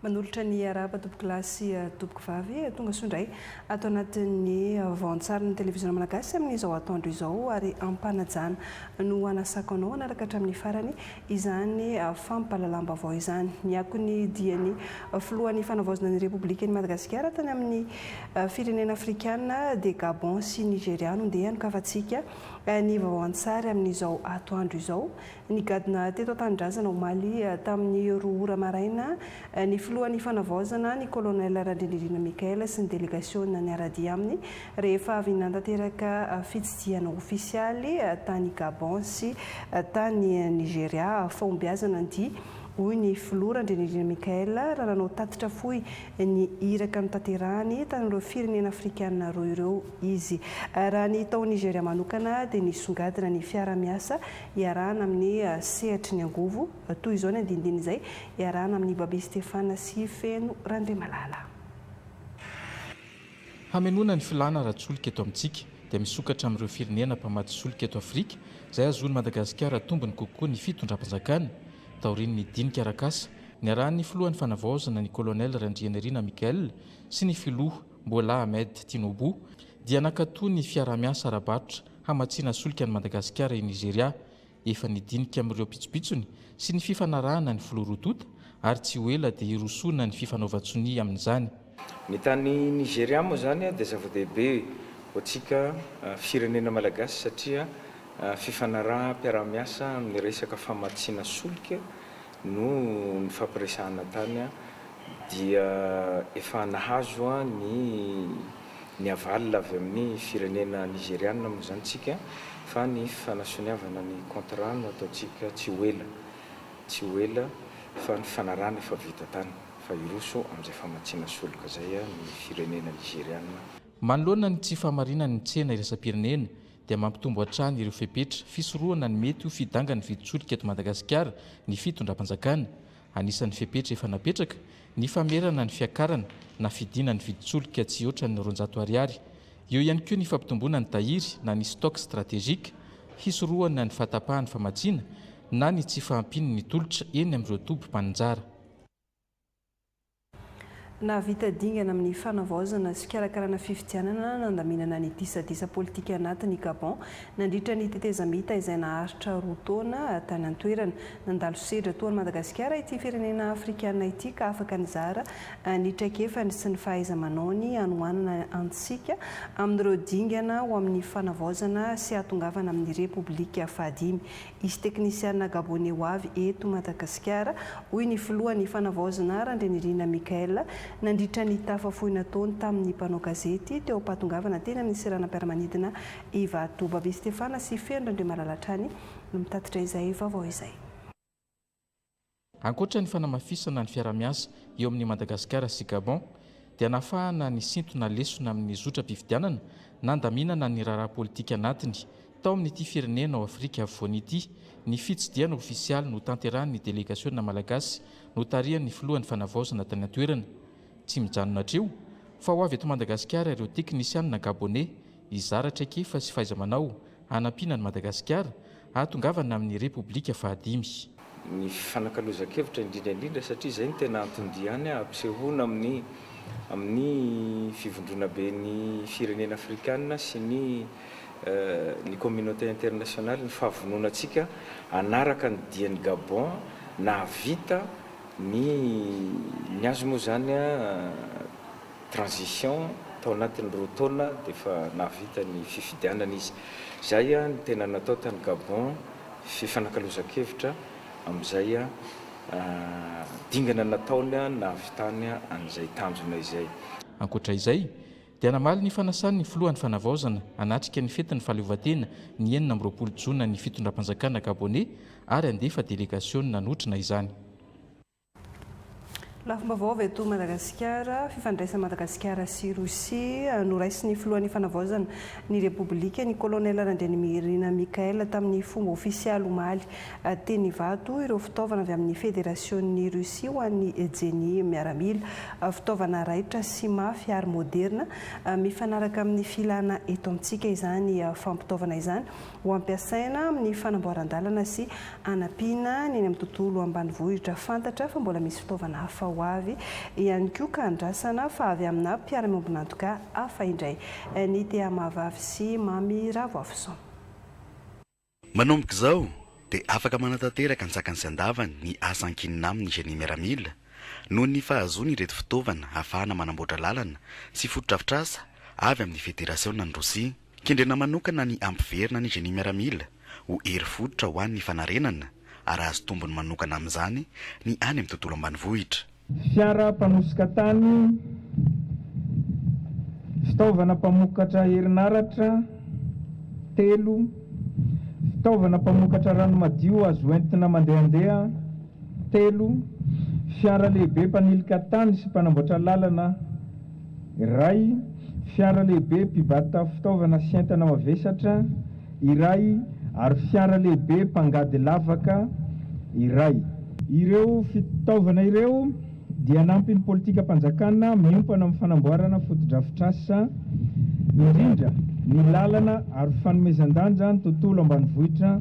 Manolotra ny arahaba tompokolahy sy tompokovavy, tonga soa indray ato anatin'ny vaontsarin'ny televiziona malagasy amin'izao atoandro izao ary am-panajana no hanasako anao hanaraka hatramin'ny farany izany fampahalalam-baovao izany. Ny akon'ny dian'ny filohan'ny fanavaozana ny Repoblikan'i Madagasikara tany amin'ny firenena afrikana dia Gabon sy Nigeria no ndeha hanokafantsika ny vaovao an-tsary amin'izao atoandro izao. Nigadona teto an-tanindrazana omaly tamin'ny roa ora maraina ny filohan'ny fanavaozana, ny Colonel Randrianirina Michael sy ny delegasiona niara-dia aminy rehefa avy nanatanteraka fitsidihana ofisialy tany Gabon sy tany Nigeria. Fahombiazana ny dia, hoy ny filoha Randrianirina Michael raha nanao tatitra fohy ny iraka notanterahany tamin'ireo firenena afrikana roa ireo izy. Raha ny tao Nigeria manokana dia nisongadina ny fiarahamiasa iarahana amin'ny sehatry ny angovo. Toy izao ny andinindiny izay iarahana amin'i Baby Stéphane sy Feno Randriamalala. Hamenoana ny filàna ara-tsolika eto amintsika dia misokatra amin'ireo firenena mpamatsy solika eto Afrika izay ahazoan'i Madagasikara tombony kokoa ny fitondram-panjakana. Taorian'ny dinika arak'asa niarahan'ny filohan'ny fanavaozana ny Colonel Randrianirina Michael sy ny filoha Bola Ahmed Tinubu dia nankatoa ny fiaraha-miasa ara-barotra hamatsiana solika an'i Madagasikara i Nizeria. Efa nidinika amin'ireo pitsopitsony sy ny fifanarahana ny filoha roa tonta ary tsy ho ela dia hirosoana ny fifanaovan-tsonia amin'izany. Ny tany Nigeria moa izany dia zava-dehibe ho antsika firenena malagasy satria fifanaraham-piaraha-miasa amin'ny resaka famatsiana solika no nifampiresahana tany dia efa nahazo ny ny aval avy amin'ny firenena Nizeriana moa izany tsika fa ny fanasoniavana ny contrat no ataontsika tsy ho ela tsy ho ela fa ny fanarahana efa vita tany fa hiroso amin'izay famatsiana solika izay ny firenena Nizeriana. Manoloana ny tsy fahamarinan'ny tsena iraisam-pirenena dia mampitombo hatrany ireo fepetra fisorohana ny mety ho fidangan'ny vidin-tsolika eto Madagasikara ny fitondram-panjakana. Anisan'ny fepetra efa napetraka ny famerana ny fiakarana na fidinan'ny vidin-tsolika tsy hihoatra ny 200 ariary. Eo ihany koa ny fampitomboana ny tahiry na ny stock stratégique hisorohana ny fahatapahan'ny famatsiana na ny tsy fahampian'ny tolotra eny amin'ireo toby mpaninjara. Nahavita dingana amin'ny fanavaozana sy fikarakarana fifidianana nandaminana ny disadisa politika anatiny i Gabon nandritra ny tetezamita izay naharitra roa taona tany an-toerana. Nandalo sedra toa an'i Madagasikara ity firenena afrikana ity ka afaka nizara ny traikefany sy ny fahaiza-manaony hanohanana antsika amin'ireo dingana ho amin'ny fanavaozana sy hahatongavana amin'ny Repoblika fahadimy. Hisy teknisiana Gaboney ho avy eto Madagasikara, hoy ny filohan'ny Fanavaozana, Randrianirina Michael, nandritra ny tafa fohy nataony tamin'ny mpanao gazety teo am-pahatongavana teny amin'ny seranam-piaramanidina Ivato. Babe Stefana sy Feno Randriamalala hatrany no mitatitra izay vaovao izay. Ankoatra ny fanamafisana ny fiarahamiasa eo amin'i Madagasikara sy Gabon dia nahafahana nisintona lesona amin'ny zotram-pifidianana nandaminana ny raharaha politika anatiny tao amin'ity firenena ao Afrika Afovoany ity ny fitsidihana ofisialy notanterahin'ny delegasiona malagasy notarihan'ny filohan'ny fanavaozana tany an-toerana. Tsy mijanona hatreo fa ho avy eto Madagasikara ireo teknisianina gaboney hizara traikefa sy fahaiza-manao hanampiana an'i Madagasikara hahatongavana amin'ny Repoblika fahadimy. Ny fifanakalozan-kevitra indrindra indrindra satria izay no tena anton-diany hampisehoana amin'ny amin'ny fivondronaben'ny firenena afrikana sy ny ny communauté internationale ny fahavononantsika hanaraka ny dian'i Gabon nahavita ny ny azy moa izany transition tao anatin'ny roa taona dia efa nahavita ny fifidianana izy. Izay no tena natao tany Gabon, fifanakalozan-kevitra amin'izay dingana nataony nahavitany an'izay tanjona izay. Ankoatra izay, dia namaly ny fanasan'ny filohan'ny Fanavaozana hanatrika ny fetin'ny fahaleovantena ny 26 jona ny fitondram-panjakana Gaboney ary handefa delegasiona hanotrona izany. Lafim-baovao avy eto Madagasikara, fifandraisan'i Madagasikara sy Rosia, noraisin'ny filohan'ny Fanavaozana ny Repoblika, ny Kolonel Randrianirina Michael tamin'ny fomba ofisialy omaly teny Ivato ireo fitaovana avy amin'ny Federasionin'i Rosia ho an'ny jenia miaramila. Fitaovana raitra sy mafy ary moderina mifanaraka amin'ny filana eto amintsika izany fampitaovana izany. Ho ampiasaina amin'ny fanamboaran-dalana sy hanampiana ny eny amin'ny tontolo ambanivohitra. Fantatra fa mbola misy fitaovana hafa ho. ho avy ihany koa ka andrasana fa avy amina mpiara-miombon'antoka hafa indray. Ny TA Mahavavy sy Mamy Ravoavison. Manomboka izao dia afaka manatanteraka an-tsakany sy an-davany ny asa ankinina aminy ny Génie Miaramila noho ny fahazoany ireto fitaovana ahafahana manamboatra lalana sy fotodrafitrasa avy amin'ny Federasionan'i Rosia. Kendrena manokana ny hampiverina ny Génie Miaramila ho hery fototra ho an'ny fanarenana ary hahazo tombony manokana amin'izany ny any amin'ny tontolo ambanivohitra. Fiara mpanosika tany, fitaovana mpamokatra herinaratra, telo, fitaovana mpamokatra rano madio azo entina mandehandeha, telo, fiara lehibe mpanilika tany sy mpanamboatra lalana, iray, fiara lehibe mpibata fitaovana sy entana mavesatra, iray, ary fiara lehibe mpangady lavaka, iray. Ireo fitaovana ireo dia hanampy ny politikam-panjakana miompana amin'ny fanamboarana fotodrafitrasa, indrindra ny lalana ary fanomezan-danja ny tontolo ambanivohitra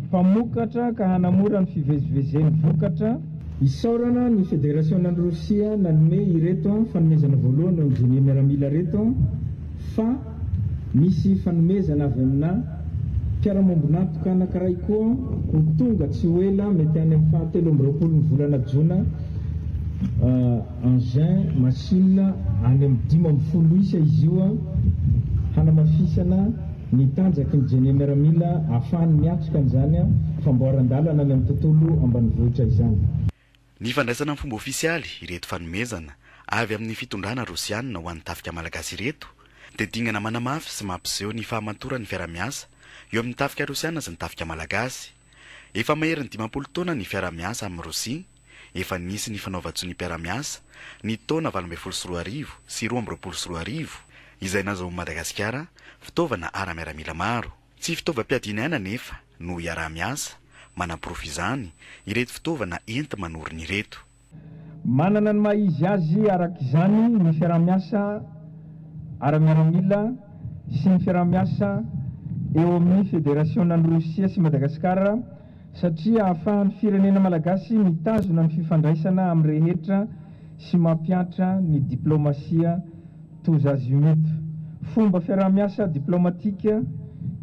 mpamokatra ka hanamora ny fivezivezen'ny vokatra. Isaorana ny Federasionan'i Rosia nanome ireto fanomezana voalohany ho an'ny Génie Miaramila ireto fa misy fanomezana avy amina mpiara-mombon'antoka anankiray koa ho tonga tsy ho ela mety any amin'ny faha 23 ny volana jona engin machine any amin'ny 15 isa izy io hanamafisana ny tanjaky ny Génie Miaramila ahafahany miatrika an'izany famboaran-dalana any amin'ny tontolo ambanivohitra izany. Ny fandraisana amin'ny fomba ofisialy ireto fanomezana avy amin'ny fitondrana rosianina ho an'ny tafika malagasy ireto dia dingana manamafy sy mampiseho ny fahamatoran'ny fiaraha-miasa eo amin'ny tafika rosiana sy ny tafika malagasy. Efa maherin'ny 50 taona ny fiaraha-miasa amin'i Rosia, efa nisy ny fanaovan-tsoniam-piaraha-miasa ny taona 2018 sy 2022 izay nazahoan'i Madagasikara fitaovana ara-miaramila maro. Tsy fitaovam-piadiana ihany anefa no iaraha-miasa, manaporofo izany ireto fitaovana enti-manorina ireto. Manana ny maha izy azy araka izany ny fiaraha-miasa ara-miaramila sy ny fiaraha-miasa eo amin'ny Federasionan'i Rosia sy Madagasikara satria ahafahan'ny firenena malagasy mitazona ny fifandraisana amin'ny rehetra sy mampiantra ny diplaomasia tous azimuts. Fomba fiaraha-miasa diplaomatika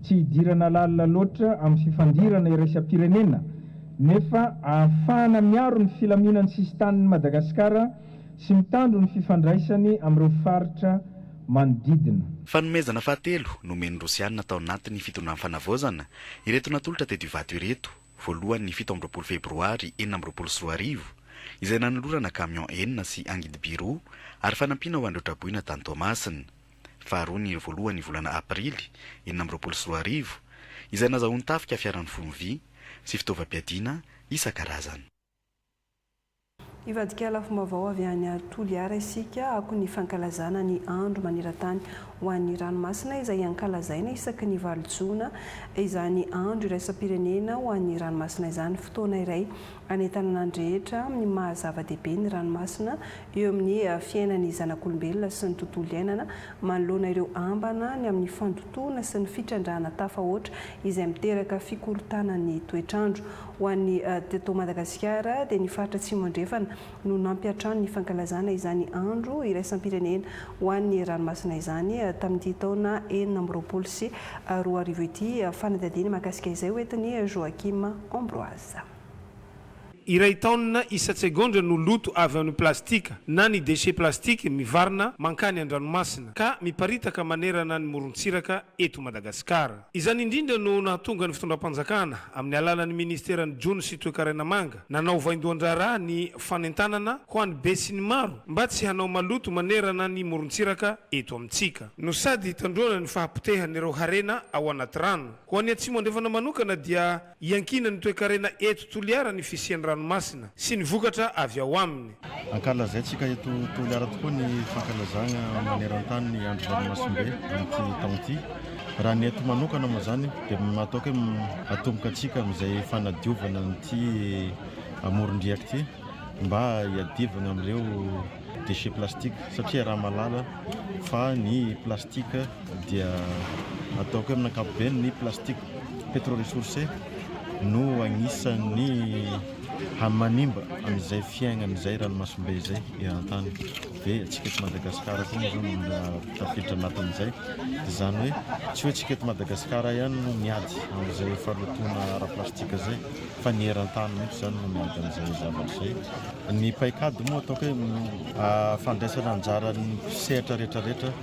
tsy hidirana lalina loatra amin'ny fifandirana iraisam-pirenena nefa ahafahana miaro ny filaminan'ny sisintanin'i Madagasikara sy mitandro ny fifandraisany amin'ireo faritra manodidina. Fanomezana fahatelo nomen'ny Rosiana tao anatin'ny fitondran'ny fanavaozana ireto natolotra teto Ivato ireto, voalohany ny 27 febroary 2026, izay nanolorana camion enina sy angidiby roa ary fanampiana ho an'ireo traboina tany Toamasina. Faharoa ny voalohan'ny volana aprily 2026, izay nazahoan'ny tafika fiara mifono vy sy fitaovam-piadiana isan-karazany. Hivadika lafim-baovao avy any Toliara isika, akon'ny fankalazana ny andro maneran-tany ho an'ny ranomasina izay ankalazaina isaky ny valo jona izany andro iraisam-pirenena ho an'ny ranomasina izany, fotoana iray hanentanana ny rehetra amin'ny maha zava-dehibe ny ranomasina eo amin'ny fiainan'ny zanak'olombelona sy ny tontolo iainana manoloana ireo ambana ny amin'ny fandotoana sy ny fitrandrahana tafahoatra izay miteraka fikorontanan'ny toetr'andro. Ho an'ny teto Madagasikara dia ny faritra Atsimo Andrefana no nampiantrano ny fankalazana izany andro iraisam-pirenena ho an'ny ranomasina izany tamin'ity taona 2026 ity. Fanadihadiana mahakasika izay ho entin'i Joachim Ambroise. Iray taonina isan-tsegondra no loto avy amin'ny plastika na ny déchets plastiques mivarina mankany an-dranomasina ka miparitaka manerana ny morontsiraka eto Madagasikara. Izany indrindra no nahatonga ny fitondram-panjakana, amin'ny alalan'ny ministeran'ny Jono sy Toekarena Manga, nanao vaindohan-draharaha ny fanentanana ho an'ny besinimaro mba tsy hanao maloto manerana ny morontsiraka eto amintsika. No sady hitandroana ny fahapotehan'ireo harena ao anaty rano. Ho an'ny Atsimo Andrefana manokana dia Iankinan'ny toekarena eto Toliara ny fisian'ny ranomasina sy ny vokatra avy ao aminy. Ankalazaintsika eto Toliara tokoa ny fankalazana maneran-tany ny Andro Ranomasimbe amin'ity taona ity. Raha ny eto manokana moa izany dia ataoko hoe atomboka antsika amin'izay fanadiovana an'ity amoron-driaka ity mba hiadivana amin'ireo déchets plastiques satria raha mahalala fa ny plastique dia ataoko hoe amin'ny ankapobeny ny plastique pétroressourcé no anisan'ny Manimba an'izay fiaignana izay ranomasimbe izay eran-tany. Dia antsika eto Madagasikara koa moa zao no tafiditra anatin'izay. Dia izany hoe tsy hoe tsika eto Madagasikara ihany no miady amin'izay fahalotoana ara-plastika izay fa ny eran-tany mihitsy izany no miady amin'izay zavatra izay. Ny paikady moa ataoko hoe fandraisana anjaran'ny mpisehatra rehetrarehetra,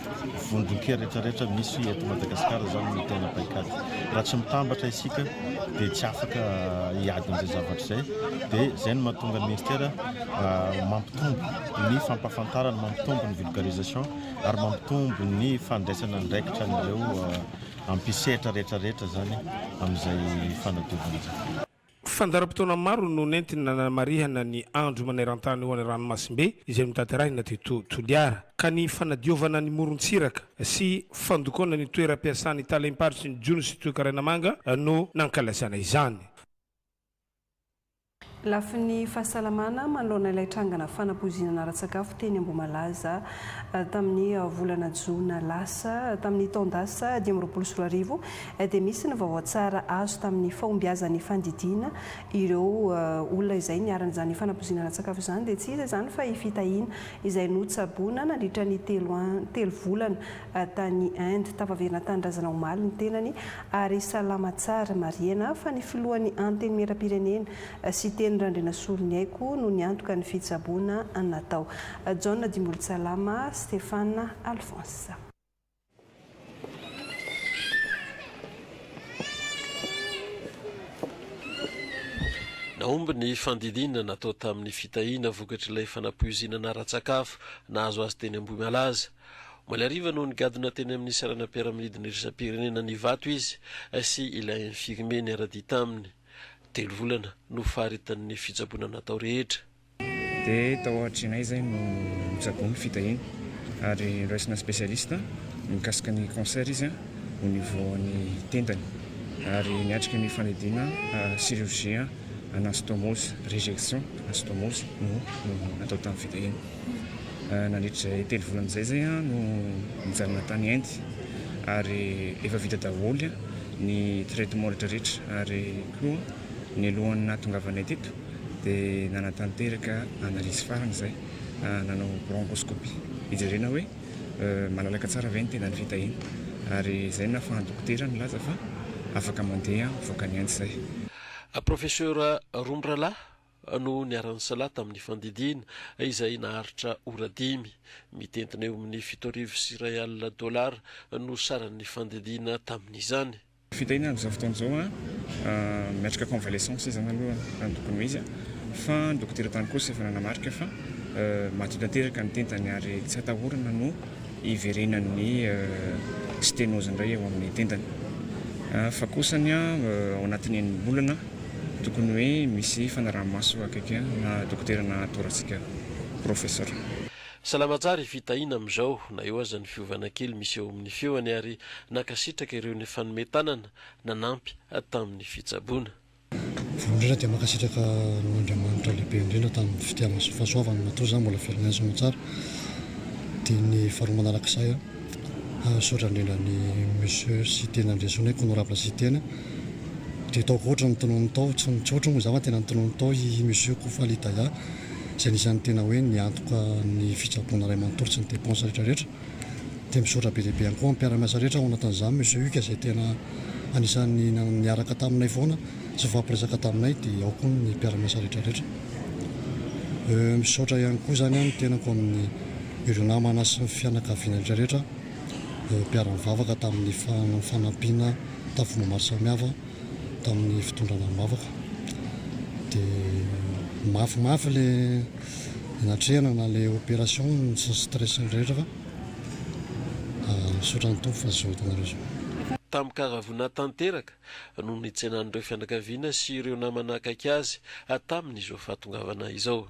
vondron-kery rehetrarehetra misy eto Madagasikara izany no tena paikady. Raha tsy mitambatra isika dia tsy afaka hiady amin'izay zavatra izay. Dia izay no mahatonga ny ministera mampitombo ny fampahafantarana, mampitombo ny vulgarisation ary mampitombo ny fandraisana andraikitra an'ireo mpisehatra rehetrarehetra izany amin'izay fanadiovana izay. Fandaharam-potoana maro no nentina nanamarihana ny Andro maneran-tany ho an'ny ranomasimbe izay notanterahina teto Toliara, ka ny fanadiovana ny morontsiraka sy fandokoana ny toeram-piasan'ny talem-paritry ny jono sy toekarena manga no nankalazana izany. Lafiny fahasalamana, manoloana ilay trangana fanapoizinana ara-tsakafo teny Ambohimalaza tamin'ny volana jona lasa, tamin'ny taon-dasa 2025, dia misy ny vaovao tsara azo tamin'ny fahombiazan'ny fandidiana ireo olona izay niharan'izany fanapoizinana ara-tsakafo izany, dia tsy iza izany fa i Fitahiana izay notsaboina nandritra ny telo telo volana tany Inde. Tafaverina an-tanindrazana omaly ny tenany ary salama tsara. Marihana fa ny filohan'ny Antenimierampirenena, Siteny Randrianasoloniaiko no niantoka ny fitsaboana natao. Jaona Dimbolotsalama, Stéphane Alphonse. Nahomby ny fandidiana natao tamin'ny fitahiana vokatr'ilay fanapoizinana ara-tsakafo nahazo azy teny Ambohimalaza. Omaly hariva no nigadona teny amin'ny seranam-piaramanidina iraisam-pirenena an'Ivato izy sy ilay infirmier niara-dia taminy. Telo volana no faharetan'ny fitsaboana natao rehetra. Dia tao aorianay izay no notsaboiny fitahiana ary noraisina spécialiste mikasika ny cancer izy au niveau ny tendany ary niatrika ny fandidiana chirurgie anastomose, réjection anastomose no natao tamin'ny fitahiana. Nandritra izay telo volana izay izay aho no nijanona tany Inde ary efa vita daholo ny traitement rehetra rehetra ary koa nialohan'ny nahatongavanay teto dia nanatanteraka analyse farany izay nanao bronchoscopie hijerena hoe malalaka tsara ve ny tenan'ny fitahiana ary izay no nahafahan'ny dokotera nilaza fa afaka mandeha mivoaka ny Inde izay. Professeur Romoralahy no niara-nisalahy tamin'ny fandidiana izay naharitra ora dimy. Mitentina eo amin'ny 2170 dolara no saran'ny fandidiana tamin'izany. Fitahiana amin'izao fotoana izao an, miatrika convalescence izy izany aloha raha ny tokony ho izy fa ny dokotera tany kosa efa nanamarika fa madio tanteraka ny tentany ary tsy atahorana no hiverenan'ny sténose indray eo amin'ny tendany fa kosany ao anatin'ny enim-bolana tokony hoe misy fanaraha-maso akaiky na dokotera na thoracique professeur. Salama tsara i Fitahiana amin'izao na eo aza ny fiovana kely misy eo amin'ny feony ary nankasitraka ireo nifanome tanana nanampy tamin'ny fitsaboana. Voalohany indrindra dia mankasitraka an'Andriamanitra lehibe indrindra tamin'ny fitiavany sy fahasoavany matoa za mbola velona ihany soamantsara dia ny faharoa manarak'izay misaotra indrindra an'i Monsieur Siteny Andriasoaniaiko Honorable Siteny dia ataoko ohatra ny tonony tao tsy tsy ohatra moa izany fa tena ny tonony tao i Monsieur Koufali Daya izay anisan'ny tena hoe niantoka ny fitsaboana iray manontolo sy ny dépense rehetra rehetra dia misaotra be dia be ihany koa amin'ny mpiara-miasa rehetra ao anatin'izany Monsieur Hugues izay tena anisan'ny niaraka taminay foana sy nifampiresaka taminay dia ao koa ny mpiara-miasa rehetra rehetra. Misaotra ihany koa izany ny tenako amin'ny ireo namana sy ny fianakaviana rehetra rehetra mpiara-mivavaka tamin'ny fanampiana tamin'ny fomba maro samihafa tamin'ny fitondrana am-bavaka. Dia mafimafy ilay natrehana na ilay opération sy ny stress rehetra fa misaotra ny Tompo fa izao hitanareo izao. Tamin-karavona tanteraka no nitsenan'ireo fianakaviana sy ireo namana akaiky azy tamin'izao fahatongavana izao.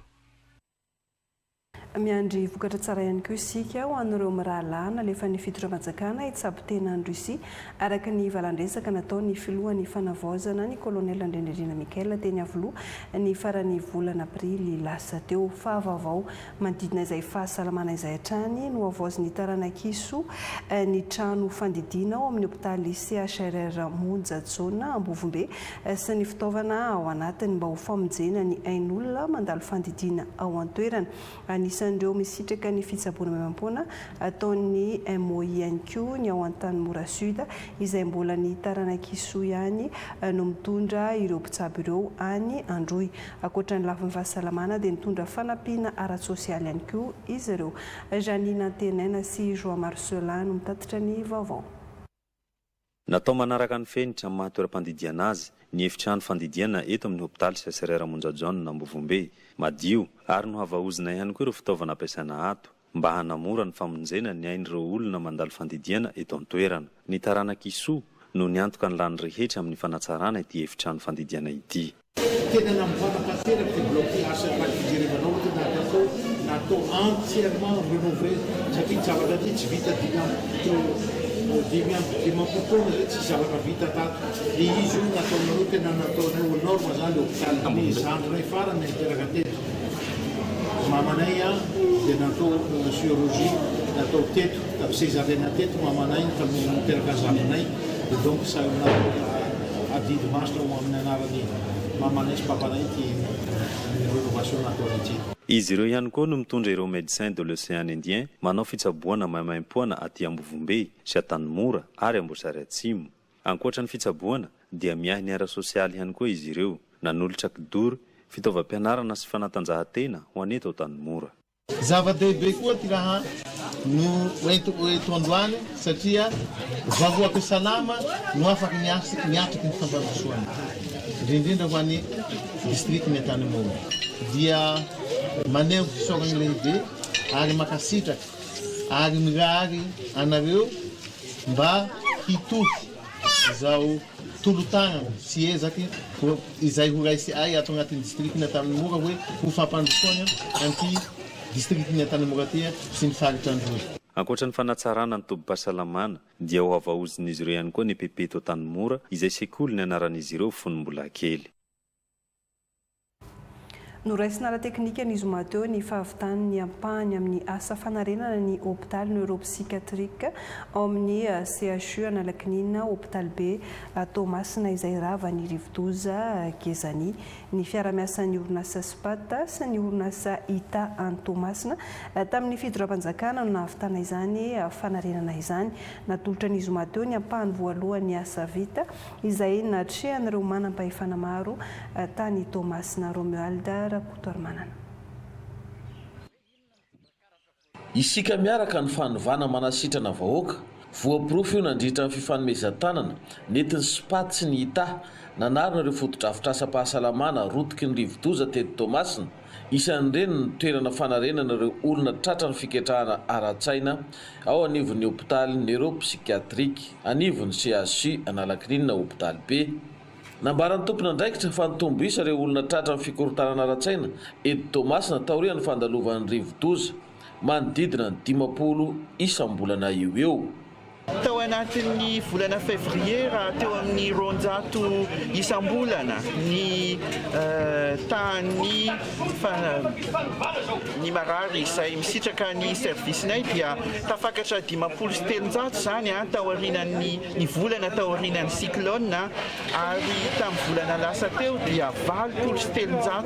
Miandry vokatra tsara ihany koa isika ho an'ireo mirahalahy nalefan'ny fitondram-panjakana hitsabo tena any Russie, araka ny valan-dresaka nataon'ny filohan'ny fanavaozana, ny Kolonely Randrianirina Michael teny Iavoloha ny faran'ny volana aprily lasa teo. Fa vaovao manodidina izay fahasalamana izay hatrany no havaozin'ny taranak'isoa ny trano fandidiana ao amin'ny hopitaly CHRR Monja Jaona Ambovombe sy ny fitaovana ao anatiny mba ho famonjena ny ain'olona mandalo fandidiana ao an-toerana. Anisan'ireo misitraka ny fitsaboana maimaimpoana ataon'ny MOI ihany koa ny ao Antanimora Sud, izay mbola ny taranak'isoa ihany no mitondra ireo mpitsabo ireo any Androy. Ankoatra ny lafiny fahasalamana dia nitondra fanampiana ara-tsosialy ihany koa izy ireo. Jeanine Antenaina sy Joie Marcelin no mitatitra ny vaovao. Natao manaraka ny fenitra amin'ny maha toeram-pandidiana azy ny efitrano fandidiana eto amin'ny hopitaly CSRR Monja Jaona Ambovombe. Madio ary nohavaozina ihany koa ireo fitaovana ampiasaina ato mba hanamora ny famonjena ny ain'ireo olona mandalo fandidiana eto an-toerana. Ny taranak'i Soa no niantoka ny lany rehetra amin'ny fanatsarana ity efitrano fandidiana ity. Tena namboarina tanteraka ity bloc ity ary raha ny fijerevanao tena natao natao entièrement renové satria ny zavatra ity tsy vita 55 taona zay tsisy zavatra vita tato le izy io nataonareo tena nataonay aux normes zany le hôpital. Ny zandrinay farany niteraka teto mamanay dia natao chirurgie natao teto tamin'ny césarienne teto mamanay tamin'ny niteraka zandrinay dia donc Adidy masina ho amin'ny anaran'i mamanay sy papanay ity rénovation nataonay ity. Izy ireo ihany koa no mitondra ireo Médecins de l'Océan Indien manao fitsaboana maimaimpoana aty Ambovombe sy Antanimora ary Amboasary Atsimo. Ankoatra ny fitsaboana dia miahy ny ara-sosialy ihany koa izy ireo, nanolotra kidoro, fitaovam-pianarana sy fanatanjahantena ho an'eto Antanimora. Zava-dehibe koa ty raha no entiko eto androany satria vahoaka salama no afaky miatriky ny fampandrosoana, indrindrindra ho an'ny distrikan'i Antanimora. Dia maneho fisaorana lehibe ary mankasitraka ary mirary anareo mba hitohy izao tolo-tanana sy ezaky izay ho raisi'ay ato agnatin'ny distrikan'i Antanimora hoe ho fampandrosoagna an'ity distrikan'i Antanimora ty sy ny faritra Androy. Ankoatra ny fanatsarana ny tobim-pahasalamana dia ho havaozin'izy ireo ihany koa ny EPP eto Antanimora izay sekoly nianaran'izy ireo fony mbola kely. Noraisina ara-teknika ny zoma teo ny fahavitan'ny ampahany amin'ny asa fanarenana ny hopitaly neuropsychiatrique ao amin'ny CHU Analakinina, hopitaly be Toamasina izay ravan'ny rivodoza Gezani. Ny fiara-miasan'ny orinasa Spat sy ny orinasa Ita any Toamasina tamin'ny fitondram-panjakana no nahavitana izany fanarenana izany. Natolotra ny zoma teo ny ampahany voalohan'ny asa vita izay natrehan'ireo manam-pahefana maro tany Toamasina, Romuald Rakotoarimanana. Isika miaraka ny fanovana manasitrana vahoaka. Voaporofo io nandritra ny fifanomezan-tanana nentin'ny Spat sy ny Ita nanarina ireo fotodrafitrasam-pahasalamana rotiky ny rivodoza teto Toamasina. Isan'ireny ny toerana fanarenana ireo olona tratran'ny fiketrahana ara-tsaina ao anivon'ny hopitaly Neuropsychiatrique anivon'ny CHU Analakirinina hopitaly be. Nambaran'ny tompon'andraikitra fa nitombo isa ireo olona tratran'ny fikorontanana ara-tsaina eto Toamasina taorian'ny fandalovan'ny rivodoza, manodidina ny 50 isam-bolana eo ho eo. Tao anatin'ny volana fevrier raha teo amin'ny 200 isam-bolana ny tahan'ny ny marary izay misitraka ny service-nay dia tafakatra 350 izany taorian'ny ny volana taorian'ny cyclone ary tamin'ny volana lasa teo dia 380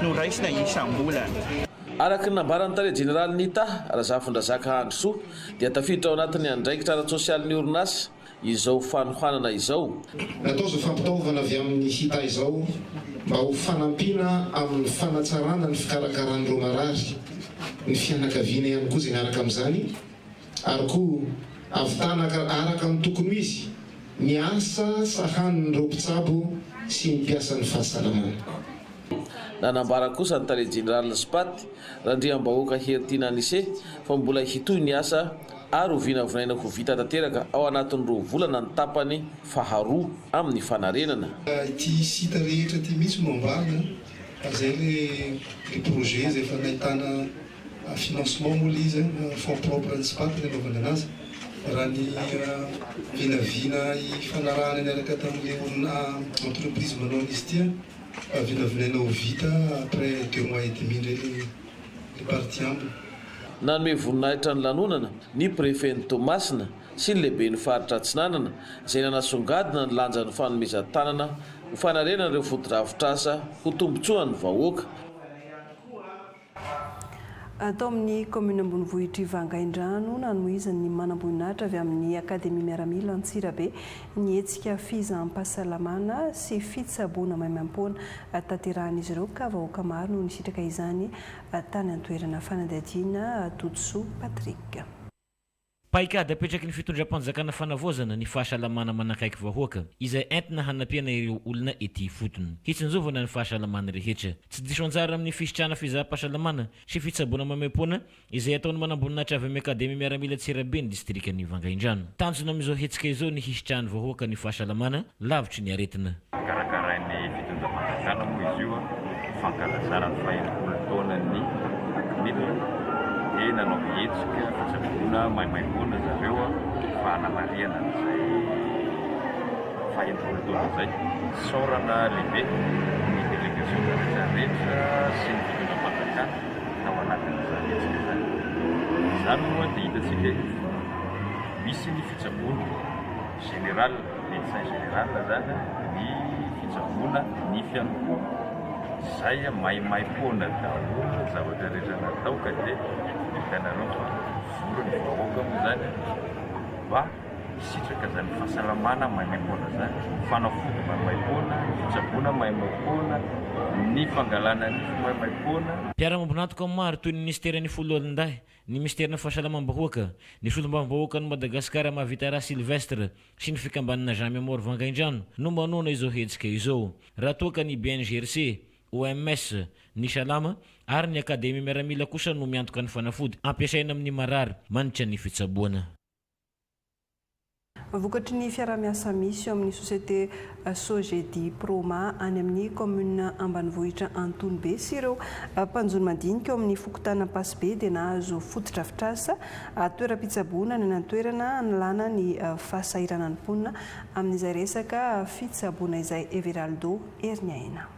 no raisina isam-bolana. Araka ny nambaran'ny tale jeneralin'ny ITA, Razafindrazaka Androsoa, dia tafiditra ao anatin'ny andraikitra ara-tsosialin'ny orinasa izao fanohanana izao. Natao izao fampitaovana avy amin'ny HITA izao mba ho fanampiana amin'ny fanatsarana ny fikarakaran'ireo marary, ny fianakaviana ihany koa izay miaraka amin'izany ary koa hahavitana araka ny tokony ho izy ny asa sahanin'ireo mpitsabo sy ny mpiasan'ny fahasalamana. Nanambara kosa ny tale jeneralin'ny Spat, Randriambahoaka Heritiana Anise, fa mbola hitohy ny asa ary ho vinavinaina ho vita tanteraka ao anatin'ny roa volana ny tapany faharoa amin'ny fanarenana. Ity site rehetra ity mihitsy no amboarina fa zay le le projet izay efa nahitana. Financement moa ilay izy, fonds propre ny SPAT ny anaovana anazy. Raha ny vinavina ifanarahana niaraka tamin'ilay olona entreprise manao an'izy ity, vinavinaina ho vita après deux mois et demi indray ilay partie ambiny. Nanome voninahitra ny lanonana ny prefen'i Toamasina sy ny lehiben'ny faritra Atsinanana izay nanasongadina ny lanjan'ny fanomezan-tanana ho fanarenana ireo fotodrafitrasa ho tombontsoan'ny vahoaka. Tao amin'ny kaominina ambonivohitr'i Vangaindrano, nanohizan'ny manamboninahitra avy amin'ny Akademia Miaramila Antsirabe ny hetsika fizaham-pahasalamana sy fitsaboana maimaimpoana tanterahan'izy ireo ka vahoaka maro no nisitraka izany tany an-toerana. Fanadihadiana Todisoa Patrick. Paikady apetraky ny fitondram-panjakana fanavaozana ny fahasalamana manakaiky vahoaka, izay entina hanampiana ireo olona ety ifotony. Hitsinjovana ny fahasalaman'ny rehetra. Tsy diso anjara amin'ny fisitrahana fizaham-pahasalamana sy fitsaboana maimaimpoana izay ataon'ny manamboninahitra avy amin'ny Akademia Miaramila Antsirabe ny distrikan'i Vangaindrano. Tanjona amin'izao hetsika izao ny hisitrahan'ny vahoaka ny fahasalamana lavitry ny aretina. Karakarain'ny fitondram-panjakana moa izy io fankalazana ny faha-enimpolo taonan'ny ACMIL dia nanao hetsika fitsaboana maimaimpoana zareo fa hanamarihana an'izay faha-enimpolo taona izay. Isaorana lehibe ny delegasiona rehetra rehetra sy ny fitondram-panjakana tao anatin'izany hetsika izany. Izany moa dia hitantsika eto fa misy ny fitsaboana général. Médecin général zany ny fitsaboana nify ihany koa zay maimaimpoana daholo ny zavatra rehetra natao ka dia hitanareo fa vory ny vahoaka moa zany mba hisitraka zany fahasalamana maimaimpoana zany, ny fanafody maimaimpoana, ny fitsaboana maimaimpoana, ny fangalana nify maimaimpoana. Mpiara-miombon'antoka maro toy ny minisiteran'ny Foloalindahy, ny minisiterin'ny Fahasalamam-bahoaka, ny solombavambahoakan'i Madagasikara Mahavitaraha Sylvestre sy ny fikambanana Jean Mémor Vangaindrano no manohana izao hetsika izao. Raha toa ka ny BNGRC, OMS, ny Salama ary ny Akademia Miaramila kosa no miantoka ny fanafody ampiasaina amin'ny marary mandritra ny fitsaboana. Vokatry ny fiaraha-miasa misy eo amin'ny société Sogedi Proma any amin'ny kaominina ambanivohitra Antonibe sy ireo mpanjono madinika ao amin'ny fokontany Ampasibe dia nahazo fotodrafitrasa toeram-pitsaboana any an-toerana hanalana ny fahasahiranan'ny mponina amin'izay resaka fitsaboana izay Everaldo Heriniaina.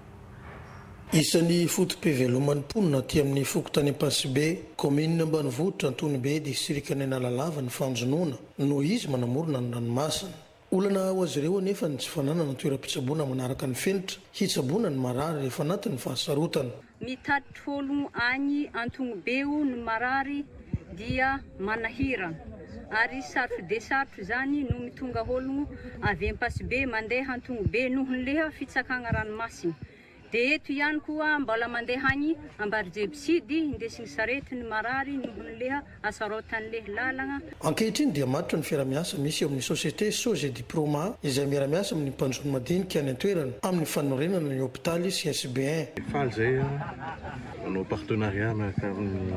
Isan'ny foto-piveloman'ny mponina aty amin'ny fokontany Ampasibe, kaominina ambanivohitra Antonibe, distrikan'i Analalava ny fanjonoana noho izy manamorona ny ranomasina. Olana ho azy ireo anefa ny tsy fananana toeram-pitsaboana manaraka ny fenitra hitsaboana ny marary rehefa anatin'ny fahasarotana. Mitatitra ologno agny Antognobe ny marary dia manahirana ary sarotro dia sarotro izany no mitonga ologno avy Ampasibe mandeha Antognobe noho ny leha fitsakagna ranomasina. Dia eto ihany koa mbola mandeha agny Ambarijeby Sud indesigny sarety ny marary noho ny leha asaraotan'ny leha lalagna. Ankehitriny dia matotra ny fiarahamiasa misy eo amin'ny société Sogediproma izay miara-miasa amin'ny mpanjono madinika any an-toerana amin'ny fanorenana ny hopitaly CSB. Faly izay manao partenariat miaraka amin'ny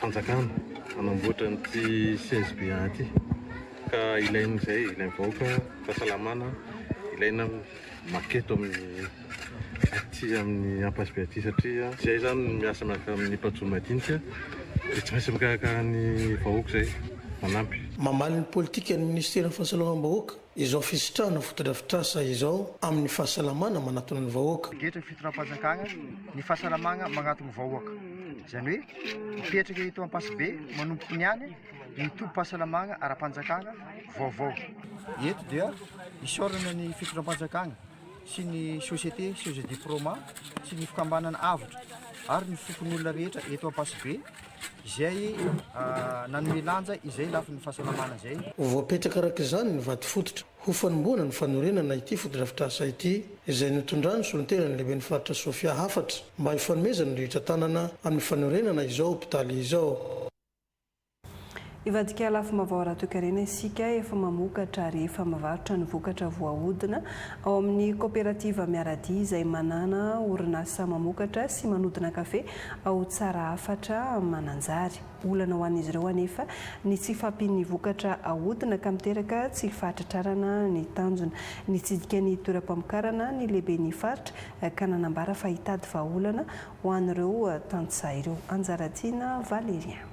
fanjakana hanamboatra an'ity CSB ity ka ilain'izay, ilain'ny vahoaka fahasalamana, ilaina maketo amin'ny aty amin'ny Ampasibe aty satria izay izany miasa miaraka amin'ny mpajono madinika dia tsy maintsy mikarakara ny vahoaka izay, manampy. Mamaly ny politikan'ny minisiteran'ny fahasalamam-bahoaka izao fisitrahana fotodrafitrasa izao amin'ny fahasalamana manatona ny vahoaka. Getra ny fitondram-panjakana ny fahasalamana manatona ny vahoaka. Izany hoe mipetraka eto Ampasibe manomboka niany ny tobim-pahasalamana ara-panjakana vaovao. Eto dia isaorana ny fitondram-panjakana sy ny société Sogediproma sy ny fikambanana Avotra ary ny fokonolona rehetra eto Ampasibe izay nanome lanja izay lafiny fahasalamana izay. Voapetraka araka izany ny vato fototra ho fanombohana ny fanorenana ity fotodrafitrasa ity izay notondran'ny solontenan'ny lehiben'ny faritra Sofia hafatra mba hifanomezan'ny rehetra tanana amin'ny fanorenana izao hopitaly izao. Hivadika lafim-baovao ara-toekarena isika, efa mamokatra ary efa mivarotra ny vokatra voahodina ao amin'ny kaoperativa Miaradia izay manana orinasa mamokatra sy manodina kafe ao Tsarahafatra Mananjary. Olana ho an'izy ireo anefa ny tsy fahampian'ny vokatra ahodina ka miteraka tsy fahatratrarana ny tanjona. Nitsidika ny toeram-pamokarana ny lehiben'ny faritra ka nanambara fa hitady vahaolana ho an'ireo tantsaha ireo. Anjaratiana Valérien.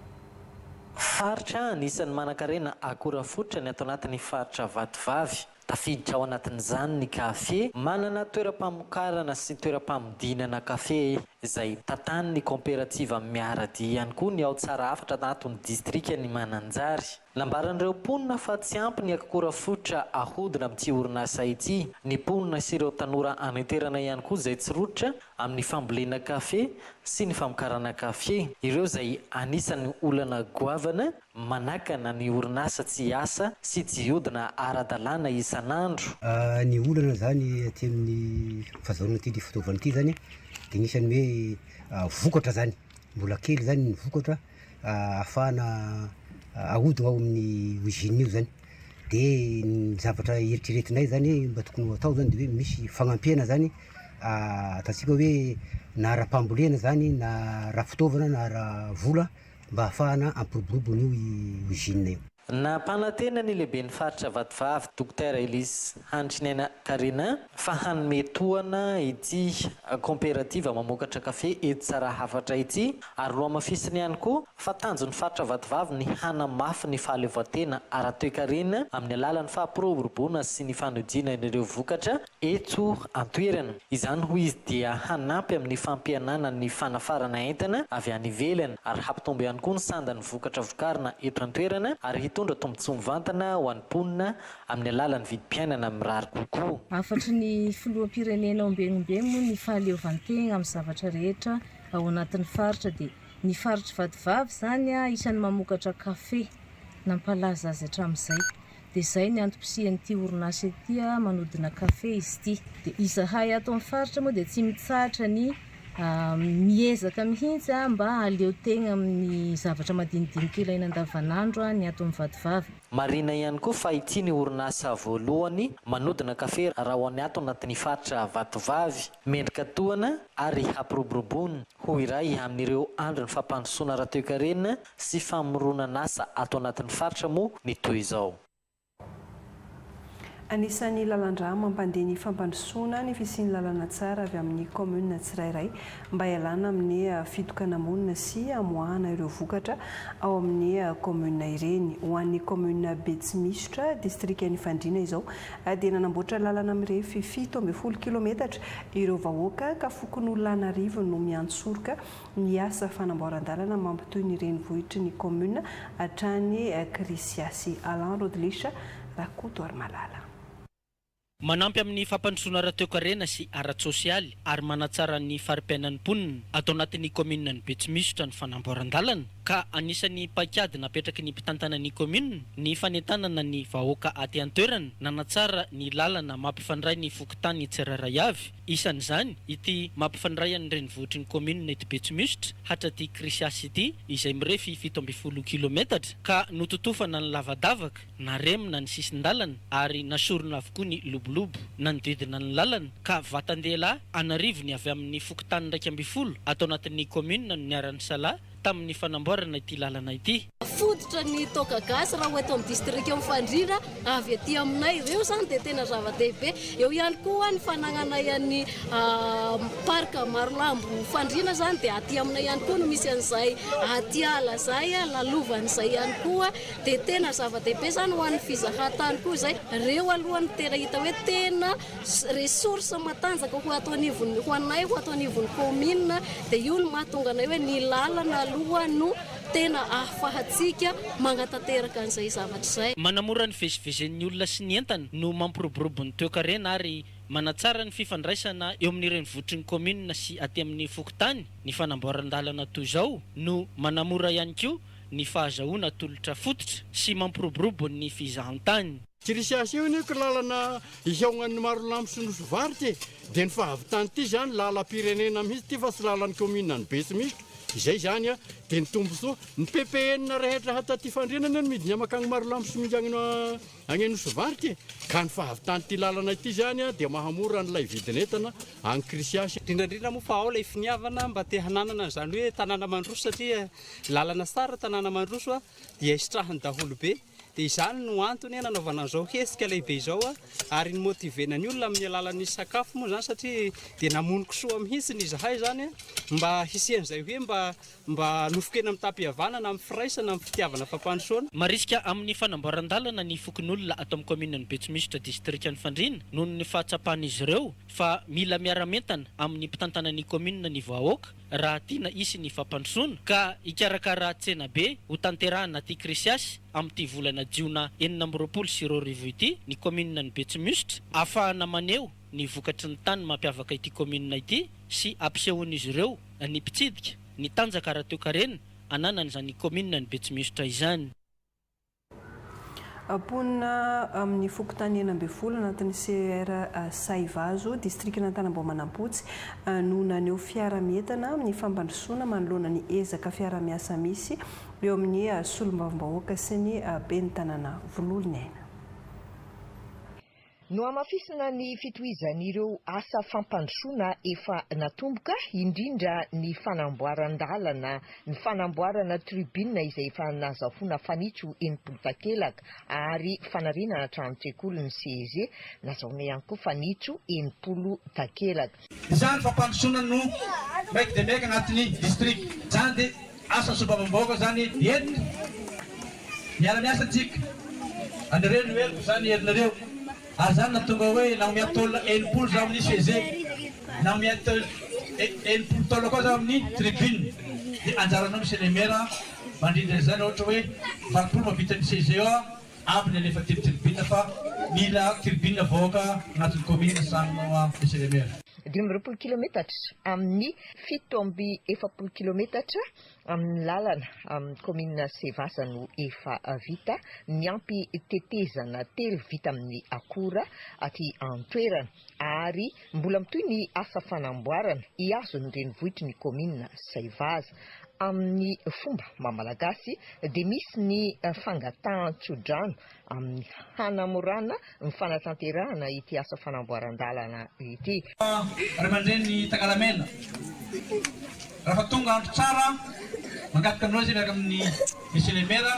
Faritra anisan'ny manankarena akora fototra ny ato anatin'ny faritra Vatovavy. Tafiditra ao anatin'izany ny kafe. Manana toeram-pamokarana sy toeram-pamodinana kafe izay tantanin'ny kaoperativa Miaradia ihany koa ny ao Tsarahafatra anatin'ny distrikan'i Mananjary. Nambaran'ireo mponina fa tsy ampy ny akora fototra ahodina amin'ity orinasa ity. Ny mponina sy ireo tanora any an-toerana ihany koa izay tsy rototra amin'ny fambolena kafe sy ny famokarana kafe, ireo izay anisan'ny olana goavana manakana ny orinasa tsy hiasa sy tsy hiodina ara-dalàna isan'andro. Ny olana izany aty amin'ny fahazahoana ity fitaovana ity izany dia anisan'ny hoe vokatra izany, mbola kely izany ny vokatra ahafahana ahodina ao amin'ny usine io izany. De ny zavatra eritreretinay zany mba tokony ho atao zany de hoe misy fagnampiana zany ataontsika hoe na ara-pambolena zany na ara-pitaovana na ara-vola mba ahafahana hampiroborobo an'io usine io. Nampanantena ny lehiben'ny faritra Vatovavy, Dokotera Elise Hanitriniaina Carina, fa hanome tohana ity kaoperativa mamokatra kafe eto Tsarahafatra ity ary nohamafisiny ihany koa fa tanjon'ny faritra Vatovavy ny hanamafy ny fahaleovantena ara-toekarena amin'ny alalan'ny fampiroboroboana sy ny fanodinana ireo vokatra eto an-toerana. Izany hoy izy dia hanampy amin'ny fampihenana ny fanafarana entana avy any ivelany ary hampitombo ihany koa ny sandan'ny vokatra vokarina eto an-toerana ary hitondra tombontsoa mivantana ho an'ny mponina amin'ny alalan'ny vidim-piainana mirary kokoa. Hafatry ny filoham-pirenena ombienimbeny moa ny fahaleovantegna amin'ny zavatra rehetra ao anatin'ny faritra dia ny faritr'i Vatovavy izany isan'ny mamokatra kafe nampalaza azy hatramin'izay dia izay ny antom-pisian'ity orinasa ity manodina kafe izy ity. Dia izahay ato amin'ny faritra moa dia tsy mitsahatra ny miezaka mihitsy mba hahaleo tegna amin'ny zavatra madinidinika ilaina andavanandro ny ato amin'ny Vatovavy. Marihina ihany koa fa ity ny orinasa voalohany manodina kafe raha ho an'ny ato anatin'ny faritra Vatovavy. Mendrika tohana ary hampiroboroboana ho iray amin'ireo andrin'ny fampandrosoana ara-toekarena sy famoronan'asa ato anatin'ny faritra moa ny toy izao. Anisan'ny lalan-drà mampandeha ny fampandrosoana ny fisian'ny lalana tsara avy amin'ny kaominina tsirairay mba hialana amin'ny fitokana-monina sy hamoahana ireo vokatra ao amin'ny kaominina ireny. Ho an'ny kaominina Betsimisotra, distrikan'i Fandriana izao dia nanamboatra lalana mirefy 17 kilometatra ireo vahoaka ka fokonolona an'arivony no miantsoroka ny asa fanamboaran-dalana mampitohy ny renivohitry ny kaominina hatrany Krisiasy. Alain Rodlisha Rakotoarimalala. Manampy amin'ny fampandrosoana ara-toekarena sy ara-tsosialy ary manatsara ny fari-piainan'ny mponina ato anatin'ny kaomininan'i Betsimisotra ny fanamboaran-dalana ka anisan'ny paikady napetraky ny mpitantana ny kaominina ny fanentanana ny vahoaka aty an-toerana nanatsara ny lalana mampifandray ny fokontany tsirairay avy Isan'izany ity mampifandray an'ny renivohitry ny kaominina eto Betsimiositra hatraty Krisiasy ity izay mirefy 17 kilometatra ka nototofana ny lavadavaka, naremina ny sisin-dalana ary nasorina avokoa ny lobolobo nanodidina ny lalana ka vatan-dehilahy an'arivony avy amin'ny fokontany 11 ato anatin'ny kaominina no niara-nisalahy tamin'ny fanamboarana ity lalana ity. Fototra ny toaka gasy raha ho eto amin'ny distrikan'i Fandriana avy aty aminay. Ireo izany dia tena zava-dehibe. Eo ihany koa ny fanagnanay an'ny parc Marolambo Fandriana izany dia aty aminay ihany koa no misy an'izay aty ala izay, lalovan'izay ihany koa. Dia tena zava-dehibe izany ho an'ny fizahan-tany koa izay. Ireo aloha no tena hita hoe tena Ressource matanjaka ho ato anivon'ny, ho anay ho ato anivon'ny kaominina dia io no mahatonga anay hoe ny lalana aloha no tena ahafahantsika magnatanteraka an'izay zavatra izay. Manamora ny fivezivezen'ny olona sy ny entana no mampiroborobo ny toekarena ary manatsara ny fifandraisana eo amin'ny renivohitry ny kaominina sy aty amin'ny fokontany ny fanamboaran-dalana toy izao no manamora ihany koa ny fahazahoana tolotra fototra sy mampiroborobo ny fizahantany. Krisiasy io anie ko lalana ihaognan'ny Marolambo sy Nosy Varika e! Dia ny fahavitany ity zany lalam-pirenena mihitsy ity fa tsy lalan'ny kaominina ny Betsimisitra. Izay izany dia ny tombontsoa. Ny PPN rehetra hato aty Fandriana anie no midina mankagny Marolambo sy minkagny agny Anosivarika e! Ka ny fahavitan'ity lalana ity izany dia mahamora an'ilay vidin'entana agny Krisiasy. Indrindra indrindra moa fa ao ilay finiavana mba te hananana an'izany hoe tanàna mandroso satria lalana tsara tanàna mandroso dia isitrahan'ny daholobe. Dia izany no antony nanaovana an'izao hetsika lehibe izao ary ni-motiver-na ny olona amin'ny alalan'ny sakafo moa izany satria dia namono kisoa mihitsy izahay izany mba hisian'izay hoe mba mba nofon-kena mitam-pihavanana amin'ny firaisana amin'ny fitiavana fampandrosoana. Marisika amin'ny fanamboaran-dalana ny fokonolona ato amin'ny kaominin'i Betsimisitra distrikan'i Fandriana noho ny fahatsapan'izy ireo fa mila miara-mientana amin'ny mpitantana ny kaominina ny vahoaka raha tiana hisy ny fampandrosoana ka hikarakara tsenabe ho tanterahana aty Krisiasy amin'ity volana jiona 2026 ity ny kaomininan'i Betsimisitra ahafahana maneho ny vokatry ny tany mampiavaka ity kaominina ity sy ampisehoan'izy ireo ny mpitsidika ny tanjaka ara-toekarena ananan'izany kaominina ny Betsimihosotra izany. Mponina amin'ny fokontany 16 anatin'ny CER Sahivazo, distrikan'Antanambao Manampotsy no naneho fiara-mientana amin'ny fampandrosoana manoloana ny ezaka fiara-miasa misy eo amin'ny solombavambahoaka sy ny ben'ny tanàna Vololoniaina. Nohamafisina ny fitohizan'ireo asa fampandrosoana efa natomboka, indrindra ny fanamboaran-dalana, ny fanamboarana tribune izay efa nazahoana fanitso 60 takelaka ary fanarenana tranon-tsekoly ny CEG, nazahoana ihany koa fanitso 60 takelaka. Izany fampandrosoana no maika dia maika anatin'ny distrika. Izany dia asan'ny solombavambahoaka izany eto. Miara-miasa tsika. Anareo no heriko za ny herinareo. Ary zany nahatonga hoe nagnomea tôle 60 zaho amin'ny CG, nagnomea tôle 60 tôle koa zaho amin'ny tribune. Dia anjaranao monsieur le maire mandrindra izany ohatra hoe 80 mahavita ny CG eo ambiny alefa aty amin'ny tribune fa mila tribune vahoaka agnatin'ny commune sahaninao monsieur le maire. 25 kilometatra amin'ny 47 kilometatra Amin'ny lalana amin'ny kaominina Sevaza no efa vita, miampy tetezana telo vita amin'ny akora aty an-toerana ary mbola mitohy ny asa fanamboarana hihazo ny renivohitry ny kaominina Saivaza. Amin'ny fomba maha Malagasy dia misy ny fangatahan-tsodrano amin'ny hanamorana ny fanatanterahana ity asa fanamboaran-dalana ity. Ray aman-dreny Tangalamena, raha fa tonga andro tsara, mangataka aminareo izay miaraka amin'ny Monsieur le Maire,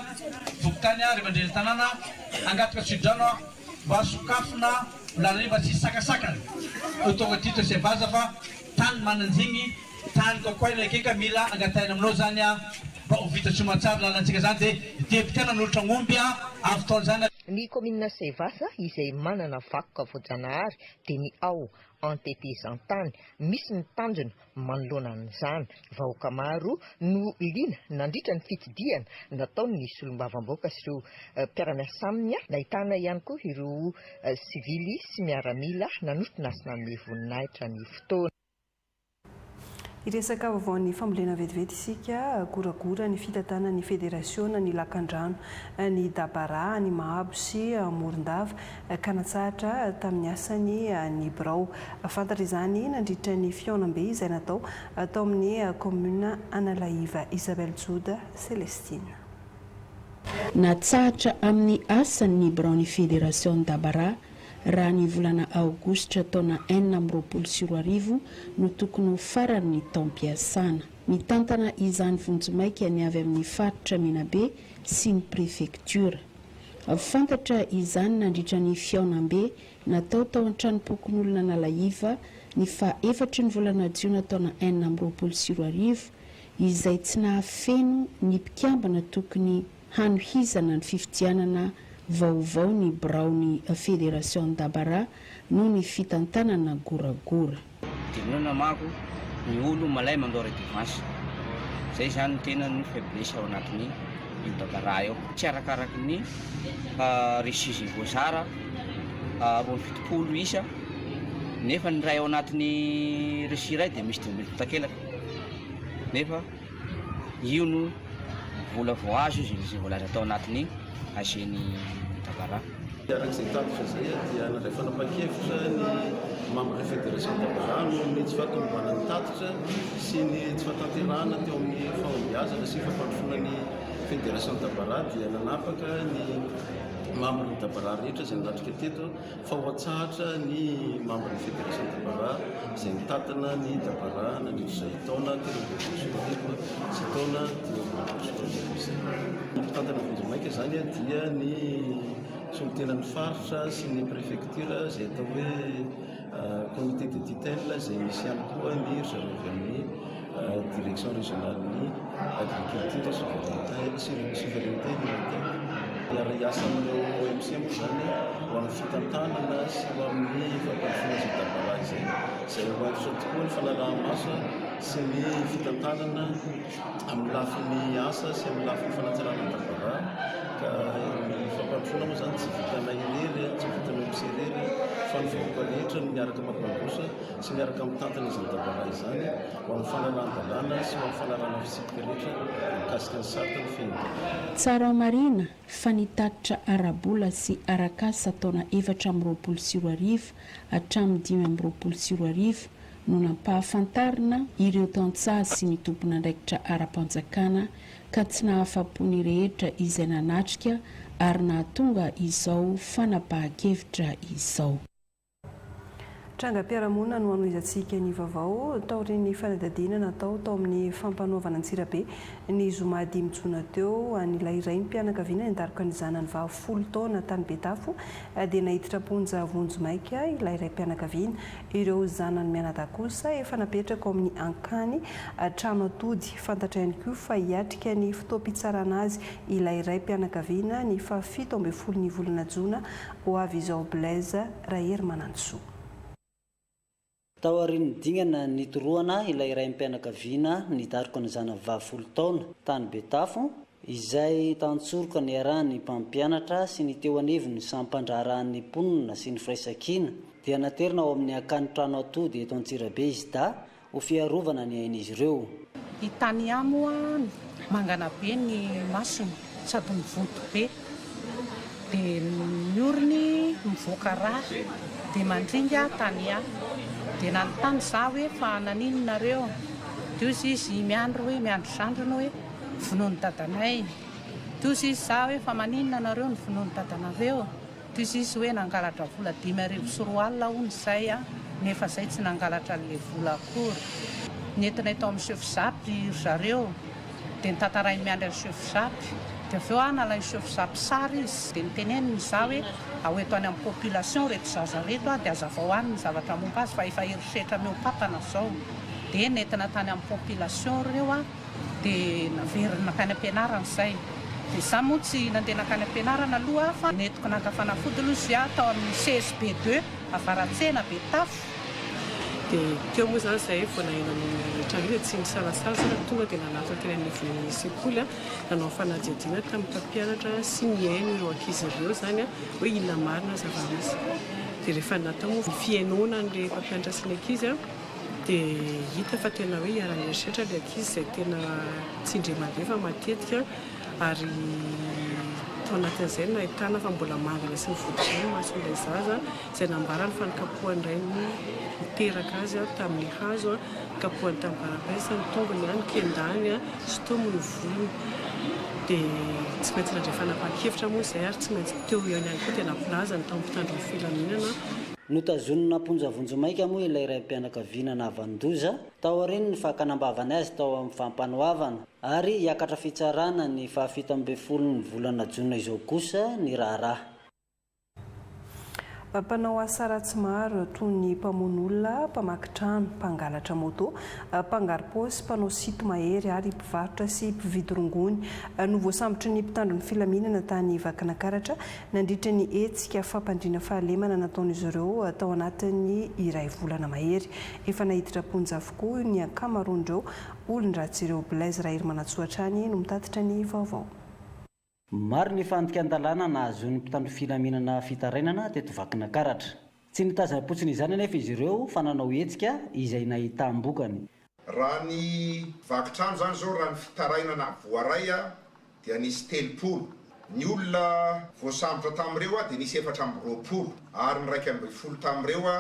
fokontany, ray aman-dreny tanàna, hangataka tsodrano aho mba sokafina lalana iny mba tsy hisy sakasakana ho tonga aty Tosevaza fa tany Mananjigny, tany kokoaina eke ka mila angatahina aminao zany aho mba ho vita soamantsara lalantsika zany de député nanolotra agnomby avy taona zany. Ny kaominina Sevasa izay manana vakoka voajanahary dia ny ao Antetezantany. Misy ny tanjona manoloana an'izany. Vahoaka maro no liana nandritra ny fitsidihana nataon'ny solombavambahoaka sy ireo mpiara-miasa aminy. Nahitana ihany koa ireo sivily sy miaramila nanotrona sy nanome voninahitra ny fotoana. Hiresaka vaovaon'ny fambolena vetivety isika, goragora ny fitantanan'ny federasiona ny lakandrano ny Dabara any Mahabo sy Morondava ka natsahatra tamin'ny asany ny birao. Fantatra izany nandritra ny fihaonambe izay natao tao amin'ny kaominina Analaiva Isabelle Joda Celestine. Natsahatra amin'ny asany ny biraon'ny federasion'ny Dabara raha ny volana aogositra taona 2026 no tokony ho faran'ny taom-piasana. Mitantana izany vonjimaika ny avy amin'ny faritra Menabe sy ny prefektiora. Fantatra izany nandritra ny fihaonambe natao tao an-tranompokonolona Analaiva ny faha efatry ny volana jiona taona 2026 izay tsy nahafeno ny mpikambana tokony hanohizana ny fifidianana vaovao ny biraon'ny Federation Dabara noho ny fitantanana goragora. Dinihina manko ny olo malay mandoa redevance. Zay zany no tena ny faiblesse ao anatin'ny io Dabara io. Tsy arakaraky ny reçu zay voazara 72 isa nefa ny iray ao anatin'ny reçu iray dia misy 15 takelaka nefa Io no vola vao azo izay voalaza tao anatin'ny AG-n'i Dabara. Araka izay tatitra izay dia nandray fanapahan-kevitra ny membre ny Fédération Dabara noho ny tsy fahatomombanan'ny tatitra sy ny tsy fahatanterahana teo amin'ny fahombiazana sy fampandrosoana ny Fédération Dabara dia nanapaka ny membre ny Dabara rehetra izay nanatrika teto fa ho atsahatra ny membre ny Fédération Dabara izay nitantana ny Dabara nandritra izay taona 2023 sy taona 2025 izay. Ny mpitantana vonjimaika izany dia ny solontenan'ny faritra sy ny préfecture izay atao hoe comité de tutelle izay misy ihany koa ny ry zareo avy amin'ny direction régionale ny agriculture souveraineté alimentaire. Hiara-hiasa amin'ireo OMC moa izany ho amin'ny fitantanana sy ho amin'ny fampandrosoana izay Dabara izay, izay ho hentitra tokoa ny fanaraha-maso sy ny fitantanana amin'ny lafiny asa sy amin'ny lafiny fanatsarana ny Dabara ka ny fampandrosoana moa izany tsy vitanay irery, tsy vitan'ny OMC irery fa ny vahoaka rehetra no miaraka mampandroso sy miaraka mitantana izany Dabara izany ho amin'ny fanarahan-dalàna sy ho amin'ny fanarahana fitsipika rehetra mikasika ny sata ny feno Dabara. Tsara homarihina fa ny tatitra ara-bola sy arak'asa taona 2024 hatramin'ny 2025 no nampahafantarina ireo tantsaha sy ny tompon'andraikitra ara-panjakana ka tsy nahafa-po ny rehetra izay nanatrika ary nahatonga izao fanapahan-kevitra izao. Trangam-piarahamonina no hanohizantsika ny vaovao taorian'ny fanadihadiana natao tao amin'ny fampanoavana Antsirabe ny zoma dimy jona teo an'ilay raim-pianakaviana nidaroka ny zanany vavy folo taona tany Betafo dia naiditra am-ponja vonjimaika ilay raim-pianakaviana. Ireo zanany mianadahy kosa efa napetraka ao amin'ny ankany trano atody. Fantatra ihany koa fa hiatrika ny fotoam-pitsarana azy ilay raim-pianakaviana ny fahafito ambin'ny folon'ny volana jona ho avy izao. Blaise Raherimanantsoa. Taorian'ny dingana nitorohana ilay raim-pianakaviana nidaroka ny zanany vavy folo taona tany Betafo, izay tantsoroka niarahan'ny mpampianatra sy ny teo anivon'ny sampan-draharahan'ny mponina sy ny firaisankina, dia naterina ao amin'ny akany trano atody eto Antsirabe izy dahy ho fiarovana ny ain'izy ireo. I Tania moa mangana be ny masony sady mivonto be dia ny orony mivoaka rà dia mandringa Tania dia nanontany za hoe fa naninona nareo dia hozy izy miandry hoe miandry zandriny hoe vonoin'i dadanay dia hozy izy za hoe fa maninona nareo no vonoin'i dadanareo Toy izy hoe nangalatra vola 2005 hono izay an, nefa izay tsy nangalatra an'ilay vola akory. Nentinay tao amin'ny chef zap ry zareo, dia notantarain'i Miandry an'i chef zap, dia avy eo aho nalain'i chef zap sary izy, dia noteneniny izaho hoe ao eto any amin'ny population ireto zaza ireto an, dia hazavao any ny zavatra momba azy fa efa herisetra mihoa-patana izao. Dia nentina tany amin'ny population ireo an. Dia naveriny nankany am-pianarana izay. Dia izaho moa tsy nandeha nankany am-pianarana aloha fa nentiko naka fanafody aloha izy tao amin'ny CSB deux Avaratsena Betafo. Dia teo moa izany izahay vao naheno an'iny tranga iny dia tsy nisalasala fa tonga dia nanatona teny anivon'ny sekoly nanao fanadihadiana tamin'ny mpampianatra sy nihaino ireo ankizy ireo izany hoe inona marina ny zava-misy. Dia rehefa natao moa ny fihainoana an'ilay mpampianatra sy ny ankizy Dia hita fa tena hoe iharan'ny herisetra ilay ankizy izay tena tsy indray mandeha fa matetika ary tao anatin'izay no nahitana fa mbola mangana sy mivoditra ny mason'ilay zaza izay nambarany fa nokapohan'ny rainy niteraka azy tamin'ny hazo, nokapohany tamin'ny barapesa ny tongony, ny kendany, sintominy ny volony. Dia tsy maintsy nandray fanapahan-kevitra moa izay ary tsy maintsy teo ihany koa dia nampilaza ny tao amin'ny mpitandro ny filaminana. Notazonina am-ponja vonjimaika moa ilay raim-pianakaviana nahavan-doza, taorian'ny fakana am-bavany azy tao amin'ny fampanoavana, ary hiakatra fitsarana ny fahafito ambin'ny folon'ny volana jona izao kosa ny raharaha. Mpanao asa ratsy maro toy ny mpamono olona, mpamaky trano, mpangalatra moto, mpangaro-paosy, mpanao sinto-mahery ary mpivarotra sy mpividy rongony no voasambotry ny mpitandro ny filaminana tany Vakinakaratra nandritra ny hetsika fampandriana fahalemana nataon'izy ireo tao anatin'ny iray volana mahery. Efa naiditra am-ponja avokoa ny ankamaroan'ireo olon-dratsy ireo. Blaise Raherimanantsoa hatrany no mitatitra ny vaovao. Maro ny fandikan-dalàna nahazoan'ny mpitandro filaminana fitarainana teto Vakinakaratra. Tsy nitazam-potsiny izany anefa izy ireo fa nanao hetsika izay nahitam-bokany. Raha ny vaky trano izany izao, raha ny fitarainana voaray dia nisy 30. Ny olona voasambotra tamin'ireo dia nisy 24 ary ny 11 tamin'ireo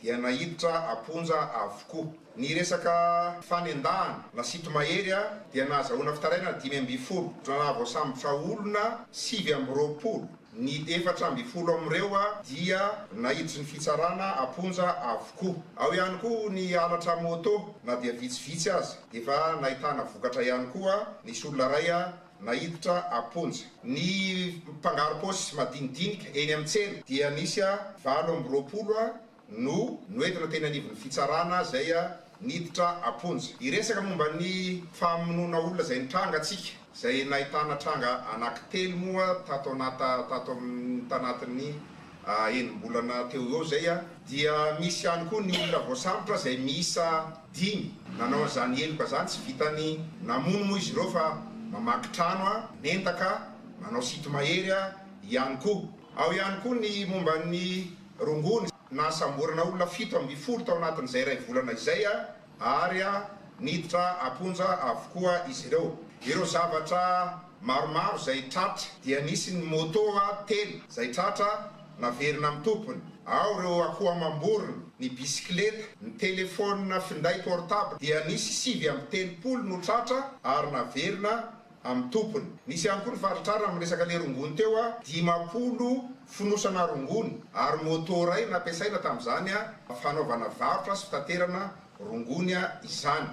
dia naiditra am-ponja avokoa. Ny resaka fanendahana na sinto-mahery dia nahazahoana fitarainana 15, nahavoasambotra olona 29. Ny 14 amin'ireo dia naiditry ny fitsarana am-ponja avokoa. Ao ihany koa ny halatra moto na dia vitsivitsy aza dia efa nahitana vokatra ihany koa, nisy olona iray naiditra am-ponja. Ny mpangarom-paosy madinidinika eny amin'ny tsena dia nisy 28 no noentina teny anivon'ny fitsarana izay niditra am-ponja. Hiresaka momba ny famonoana olona izay nitranga tsika, izay nahitana tranga anankitelo moa tato anata tato amin'ny tanatin'ny enim-bolana teo ho eo izay, dia misy ihany koa ny olona voasambotra izay miisa dimy nanao an'izany heloka izany, tsy vitan'ny namono moa izy ireo fa mamaky trano, mendaka, manao sinto-mahery ihany koa. Ao ihany koa ny momba ny rongony, nahasamborana olona 17 tao anatin'izay iray volana izay ary niditra am-ponja avokoa izy ireo. Ireo zavatra maromaro izay tratra dia nisy ny moto telo izay tratra naverina amin'ny tompony, ao ireo akoho amam-borona, ny bisikileta, ny telefaonina finday portable dia nisy 39 no tratra ary naverina amin'ny tompony. Nisy ihany koa ny fahatratrarana amin'ny resaka le rongony teo, 50 fonosana rongony ary moto iray nampiasaina tamin'izany fanaovana varotra sy fitaterana rongony izany.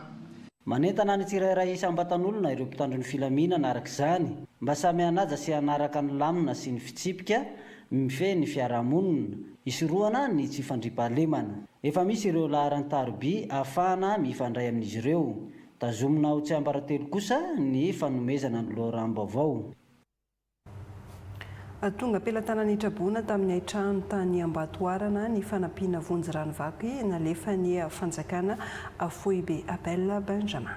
Manentana ny tsirairay isam-batan'olona ireo mpitandro ny filaminana araka izany mba samy hanaja sy hanaraka ny lamina sy ny fitsipika mifehy ny fiarahamonina, hisorohana ny tsy fandriampahalemana. Efa misy ireo laharan-tariby ahafahana mifandray amin'izy ireo. Tazomina ho tsiambaratelo kosa ny fanomezana ny loharanom-baovao. Tonga am-pelatanan'ny traboina tamin'ny haintrano tany Ambatoarana ny fanampiana vonjy rano vaky nalefan'ny fanjakana foibe Abel Benjamin.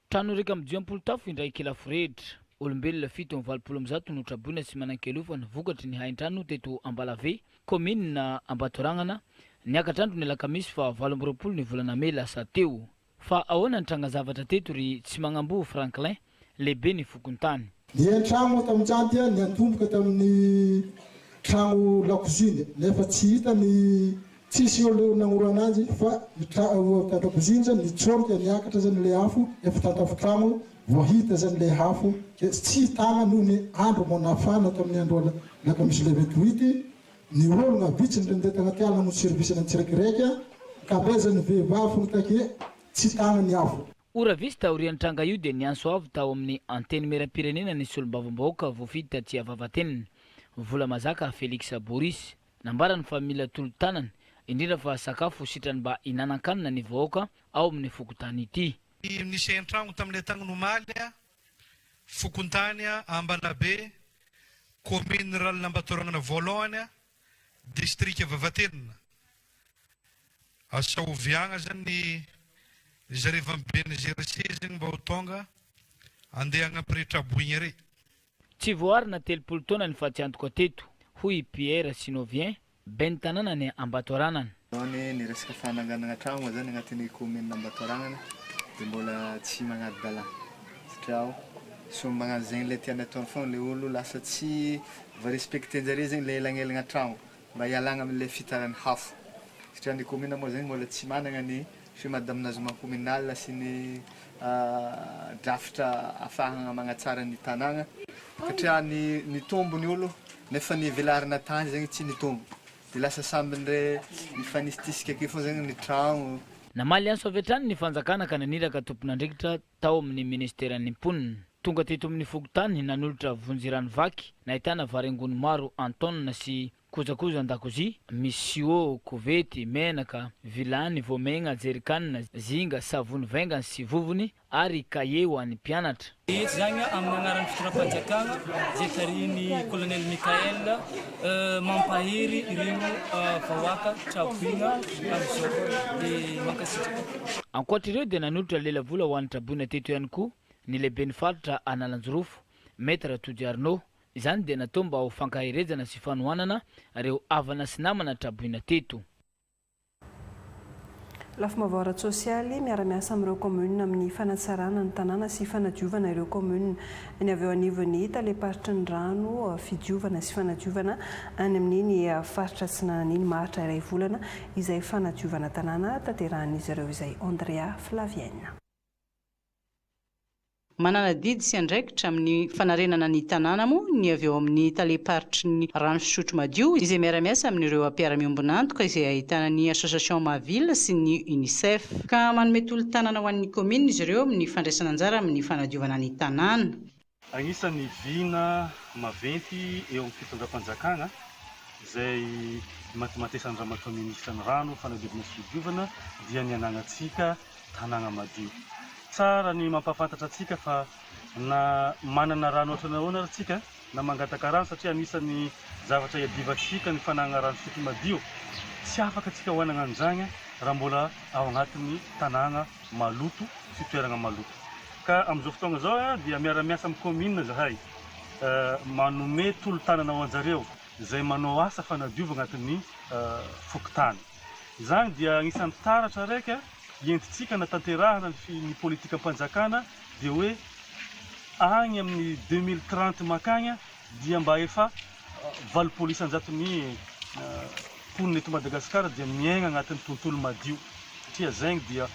Trano 51 tafo indray kila forehitra. Olombelona 187 no traboina sy manan-kialofana vokatry ny haintrano teto Ambalave, kaominina Ambatoragnana, niakatra andro ny alakamisy faha 28 ny volana mey lasa teo. Fa ahoana ny tranga-zavatra teto ry Tsimagnamboho Franklin, lehiben'ny fokontany? Ny hain-trano tamin'izany dia niantomboka tamin'ny trano lakozia nefa tsy hita ny tsisy olo nagnoro ananjy fa io tan-dakozia iny zany nitsôrika niakatra zany le afo efa tan-tafotragno vao hita zany le afo ke tsy tagna noho ny andro mbô nafana tamin'ny andro alakamisy le 28 ny ologna vitsy ndre ndeha tagnaty ala namonjy service ny tsiraikiraiky ankabezan'ny vehivavy fogna take tsy tagna ny afo. Ora vitsy taorian'ny tranga io dia niantso avo tao amin'ny Antenimierampirenena ny solombavambahoaka voafidy taty Vavatenina, Volamazaka Felix Boris. Nambarany fa mila tolo-tanana, indrindra fa sakafo sitrany mba hinanan-kanina ny vahoaka ao amin'ny fokontany ity. Nisy hain-tragno tamin'ilay tagnona omaly, fokontany Ambalabe, kaominina Ralina-Ambatoragnana voalohany, distrika Vavatenina. Asa oviagna zany ny zareo avy BNGRC zegny mba ho tonga andeha hagnampy re traboigna re. Tsy voaarina 30 taona ny fatiantoka teto, hoy i Pierre Sinovien, ben'ny tanànan'i Ambatoaranana. Voalohany, ny resaka fananganana tragno moa zany agnatin'ny commune Ambatoaranana dia mbola tsy magnari-dalàna satria sao magnano zegny le tiany ataony fogna le olo lasa tsy voa-respecter-njare zegny le elagnelagna tragno. Mba hialagna amin'ilay fitaran'ny hafo. Satria ny commune moa zegny mbola tsy managna ny schéma d'aménagement communal sy ny drafitra afahagna magnatsara ny tanàgna. Satria ny nitombo ny olo nefa ny velarana tany zegny tsy nitombo. De lasa samby ndre mifanisitisika ake fô zegny ny tragno. Namaly antso avy hatrany ny fanjakana ka naniraka tompon'andraikitra tao amin'ny ministeran'ny mponina. Tonga teto amin'ny fokontany nanolotra vonjy rano vaky nahitana vary angony maro an-taonina sy kojakoja an-dakozia, misy siô, kovety, menaka, vilany, voamaigna, jerrican, zinga, savony vaingany sy vovony ary kahie ho an'ny mpianatra. Eto izany amin'ny anaran'ny fitondram-panjakana izay tarihin'ny Colonel Mickaël mampahery ireo vahoaka traboina amin'izao dia mankasitraka. Ankoatra ireo dia nanolotra lelavola ho an'ny traboina teto ihany koa ny lehiben'ny faritra Analanjirofo, Maître Tody Arnaud. Izany dia natao mba ho fankaherezana sy fanohanana ireo havana sy namana traboina teto. Lafim-baovao ara-tsosialy, miara-miasa amin'ireo kaominina amin'ny fanatsarana ny tanàna sy fanadiovana ireo kaominina. Ny avy eo anivon'ny talem-paritry ny rano, fidiovana sy fanadiovana any amin'iny faritra atsinanana iny maharitra iray volana izay fanadiovana tanàna tanterahan'izy ireo izay. Andrea Flavienne. Manana adidy sy andraikitra amin'ny fanarenana ny tanàna moa ny avy eo amin'ny talem-paritry ny rano fisotro madio izay miara-miasa amin'ireo mpiara-miombon'antoka izay ahitana ny Association Ma Ville sy ny Unicef. Ka manome tolo-tanana ho an'ny kaominina izy ireo amin'ny fandraisana anjara amin'ny fanadiovana ny tanàna. Anisan'ny vina maventy eo amin'ny fitondram-panjakana izay nimatimatesan-dRamatoa Minisitra ny Rano, Fanadiovana sy Fidiovana dia ny ananantsika tanàna madio. Tsara ny mampahafantatra antsika fa na manana rano ohatran'ny ahoana ary tsika na mangataka rano satria anisan'ny zavatra iadivantsika ny fananana rano fisotro madio, tsy afaka tsika ho hanana an'izany raha mbola ao anatin'ny tanàna maloto sy toerana maloto. Ka amin'izao fotoana izao dia miara-miasa amin'ny kaominina izahay manome tolo-tanana ho anjareo izay manao asa fanadiovana anatin'ny fokontany. Izany dia anisan'ny taratra raika entintsika anatanterahana ny politikam-panjakana dia hoe any amin'ny 2030 mankany dia mba efa 80 isan-jaton'ny mponina eto Madagasikara dia miaigna agnatin'ny tontolo madio satria zaigny dia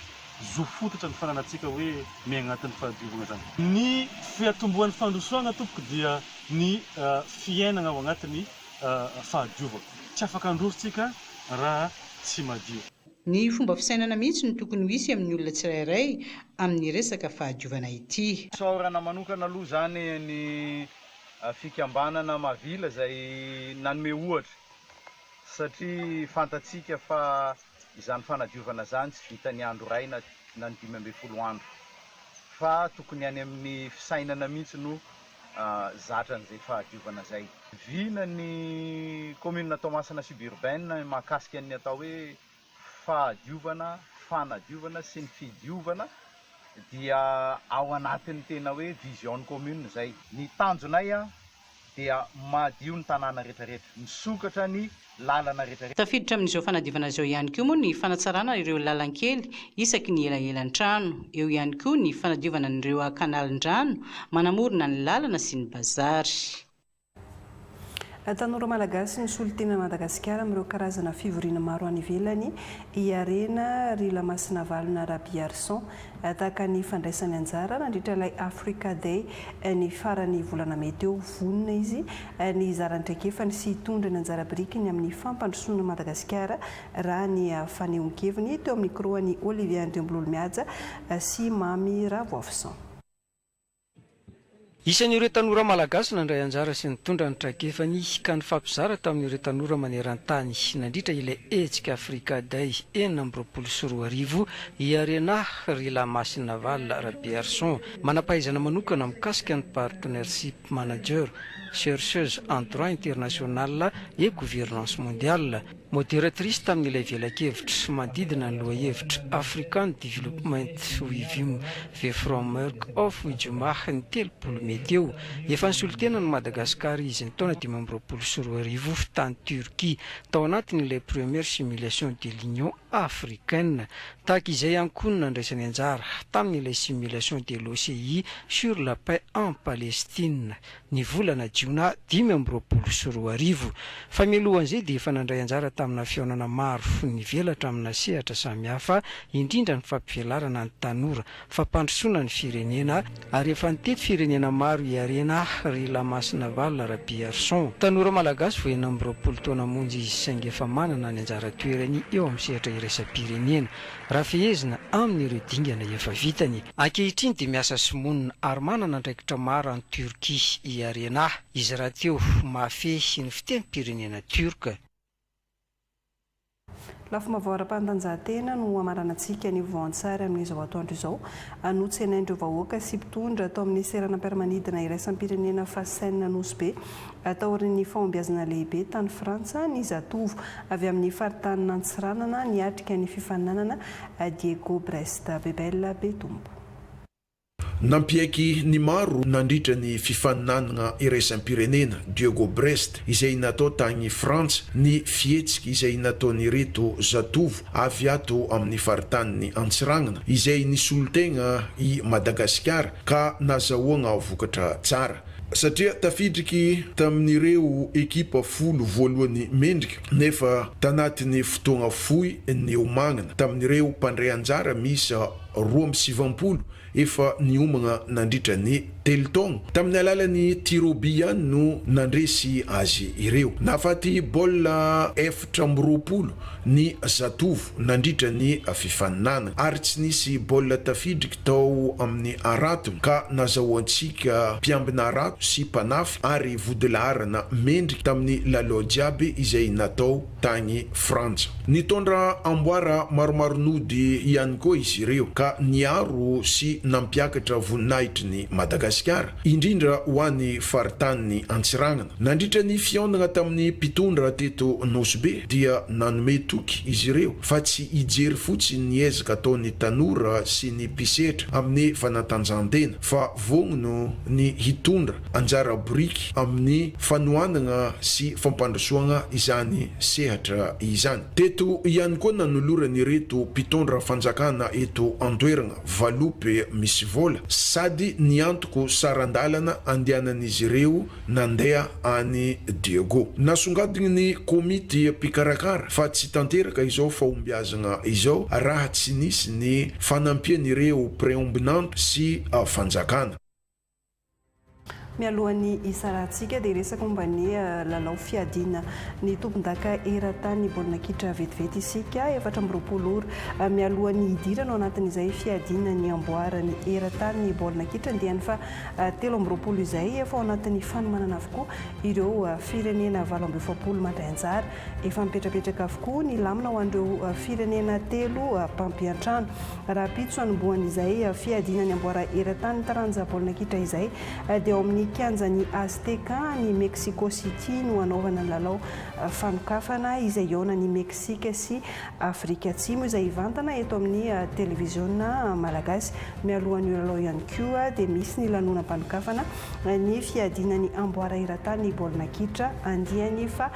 zo fototra ny fananantsika hoe miaigna agnatin'ny fahadiovagna zany. Ny fiatombohan'ny fandrosoagna tompoko dia ny fiainagna ao agnatin'ny fahadiovagna. Tsy afaka handroso tsika raha tsy madio. Ny fomba fisainana mihitsy no tokony ho hisy amin'ny olona tsirairay amin'ny resaka fahadiovana ity. Isaorana manokana aloha izany ny fikambanana Mavila izay nanome ohatra satria fantatsika fa izany fanadiovana izany tsy vitan'ny andro iray na na ny 15 andro fa tokony any amin'ny fisainana mihitsy no zatra an'izay fahadiovana izay. Vina ny commune Toamasina suburbaine mahakasika ny atao hoe fahadiovana, fanadiovana sy ny fidiovana dia ao anatin'ny tena hoe vision ny commune izay. Ny tanjonay dia madio ny tanàna rehetrarehetra, misokatra ny lalana rehetrarehetra. Tafiditra amin'izao fanadiovana izao ihany koa moa ny fanatsarana ireo lalan-kely isaky ny elanelan-trano. Eo ihany koa ny fanadiovana an'ireo kanalin-drano manamorona ny lalana sy ny bazary. Tanora malagasy nisolo tena an'i Madagasikara amin'ireo karazana fivoriana maro any ivelany i Harena Rilamasinavalona Rabiarison. Tahaka ny fandraisany anjara nandritra ilay Africa Day ny faran'ny volana mey teo. Vonona izy ny hizara ny traikefany sy hitondra ny anjara birikiny amin'ny fampandrosoana an'i Madagasikara raha ny fanehoan-keviny teo amin'ny micro-n'i Olivier Andriambololimihaja sy Mamy Ravoavison. Isan'ireo tanora malagasy nandray anjara sy nitondra ny traikefany ka nifampizara tamin'ireo tanora maneran-tany nandritra ilay hetsika Africa Day 2026 i Arena Rilamasinaval Rabearison, manam-pahaizana manokana mikasika ny Partnership Manager, chercheuse en droit international et gouvernance mondiale. Modératrice tamin'ilay velakevitra manodidina ny lohahevitra African Development Within the Framework of Ijoma ny 30 mey teo. Efa nisolo tena an'i Madagasikara izy ny taona 2025 tany Turquie, tao anatin'ilay première simulation de l'Union africaine. Tahaka izay ihany koa no nandraisany anjara tamin'ilay simulation de l'OCI sur la paix en Palestine ny volana jiona 2025. Fa mialohan'izay dia efa nandray anjara tamina fihaonana maro nivelatra amina sehatra samihafa, indrindra ny fampivelarana ny tanora, fampandrosoana ny firenena, ary efa nitety firenena maro i Harena Rilamasinavalona Rabearison. Tanora malagasy vao 26 taona monja izy saingy efa manana ny anjara toerany eo amin'ny sehatra iraisam-pirenena, raha fehezina amin'ireo dingana efa vitany. Ankehitriny dia miasa sy monina ary manana andraikitra maro any Turquie i Harena. Izy rahateo mahafehy ny fitenim-pirenena tiorka. Lafim-baovao ara-panatanjahantena no hamaranantsika ny voantsary amin'izao atoandro izao. Notsenain'ireo vahoaka sy mpitondra tao amin'ny seranam-piaramanidina iraisam-pirenena Fascène Nosy Be taorian'ny fahombiazana lehibe tany Frantsa ny zatovo avy amin'ny faritanin'Antsiranana niatrika ny fifaninanana Diego Brest Bebel Betombo. Nampiaiky ny maro nandritra ny fifaninanana iraisam-pirenena Diego Brest izay natao tagny Frantsa ny fihetsika izay nataon'ireto zatovo avy ato amin'ny faritanin'i Antsiragnana izay nisolo-tegna i Madagasikara ka nazahoagna vokatra tsara satria tafidriky tamin'ireo ekipa folo voalohany mendrika nefa tanatin'ny fotoagna fohy niomagnana tamin'ireo mpandray anjara miisa 92 efa niomagna nandritra ny telo taogno. Tamin'ny alalan'ny tir au but ihany no nandresy azy ireo. Nahafaty baolina 24 ny zatovo nandritra ny fifaninanana ary tsy nisy baolina tafidriky tao amin'ny haratony ka nazahoantsika mpiambina harato sy mpanafy ary vodilaharana mendrika tamin'ny lalao jiaby izay natao tagny Frantsa. Nitondra amboara maromaro nody ihany koa izy ireo ka niaro sy nampiakatra voninahitry ny Madagasikara, indrindra ho an'ny faritanin'i Antsiragnana. Nandritra ny fihaonana tamin'ny mpitondra teto Nosy Be dia nanome toky izy ireo fa tsy hijery fotsiny ny ezaka ataon'ny tanora sy ny mpisetra amin'ny fanatanjahantena fa vognona ny hitondra anjara biriky amin'ny fanohanana sy fampandrosoagna izany sehatra izany. Teto ihany koa nanoloran'ireto mpitondra fanjakana eto an-toeragna valopy misy vôla sady niantoko saran-dalana andehanan'izy ireo nandeha any Diego. Nasongadigny ny komity mpikarakara fa tsy tanteraka izao fahombiazagna izao raha tsy nisy ny fanampian'ireo mpiray-ombon'antoka sy fanjakana. Mialohan'ny hisarahantsika dia hiresaka momba ny lalao fiadiana ny tompondaka eran-tany baolina kitra vetivety isika. 24 ora mialohan'ny hidirana ao anatin'izay fiadiana ny amboaran'ny eran-tany baolina kitra andiany faha 23 izay, efa ao anatin'ny fanomanana avokoa ireo firenena 48 mandray anjara. Efa mipetrapetraka avokoa ny lamina ho an'ireo firenena telo mpampiantrano. Rahampitso hanombohan'izay fiadiana ny amboara eran-tany taranja baolina kitra izay dia ao amin'ny kianjan'ny Azteca any Mexico City no hanaovana ny lalao fanokafana izay hihaonan'i Mexique sy Afrika Atsimo izay hivantana eto amin'ny televiziona malagasy. Mialohan'io lalao ihany koa dia misy ny lanonam-panokafana ny fiadiana ny amboara eran-tany baolina kitra andiany faha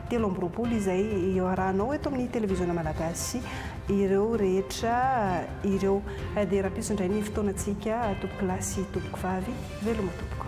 23 izay iarahanao eto amin'ny televiziona malagasy ireo rehetra ireo. Dia rahampitso indray ny fotoanantsika tompokolahy sy tompokovavy. Veloma tompoko.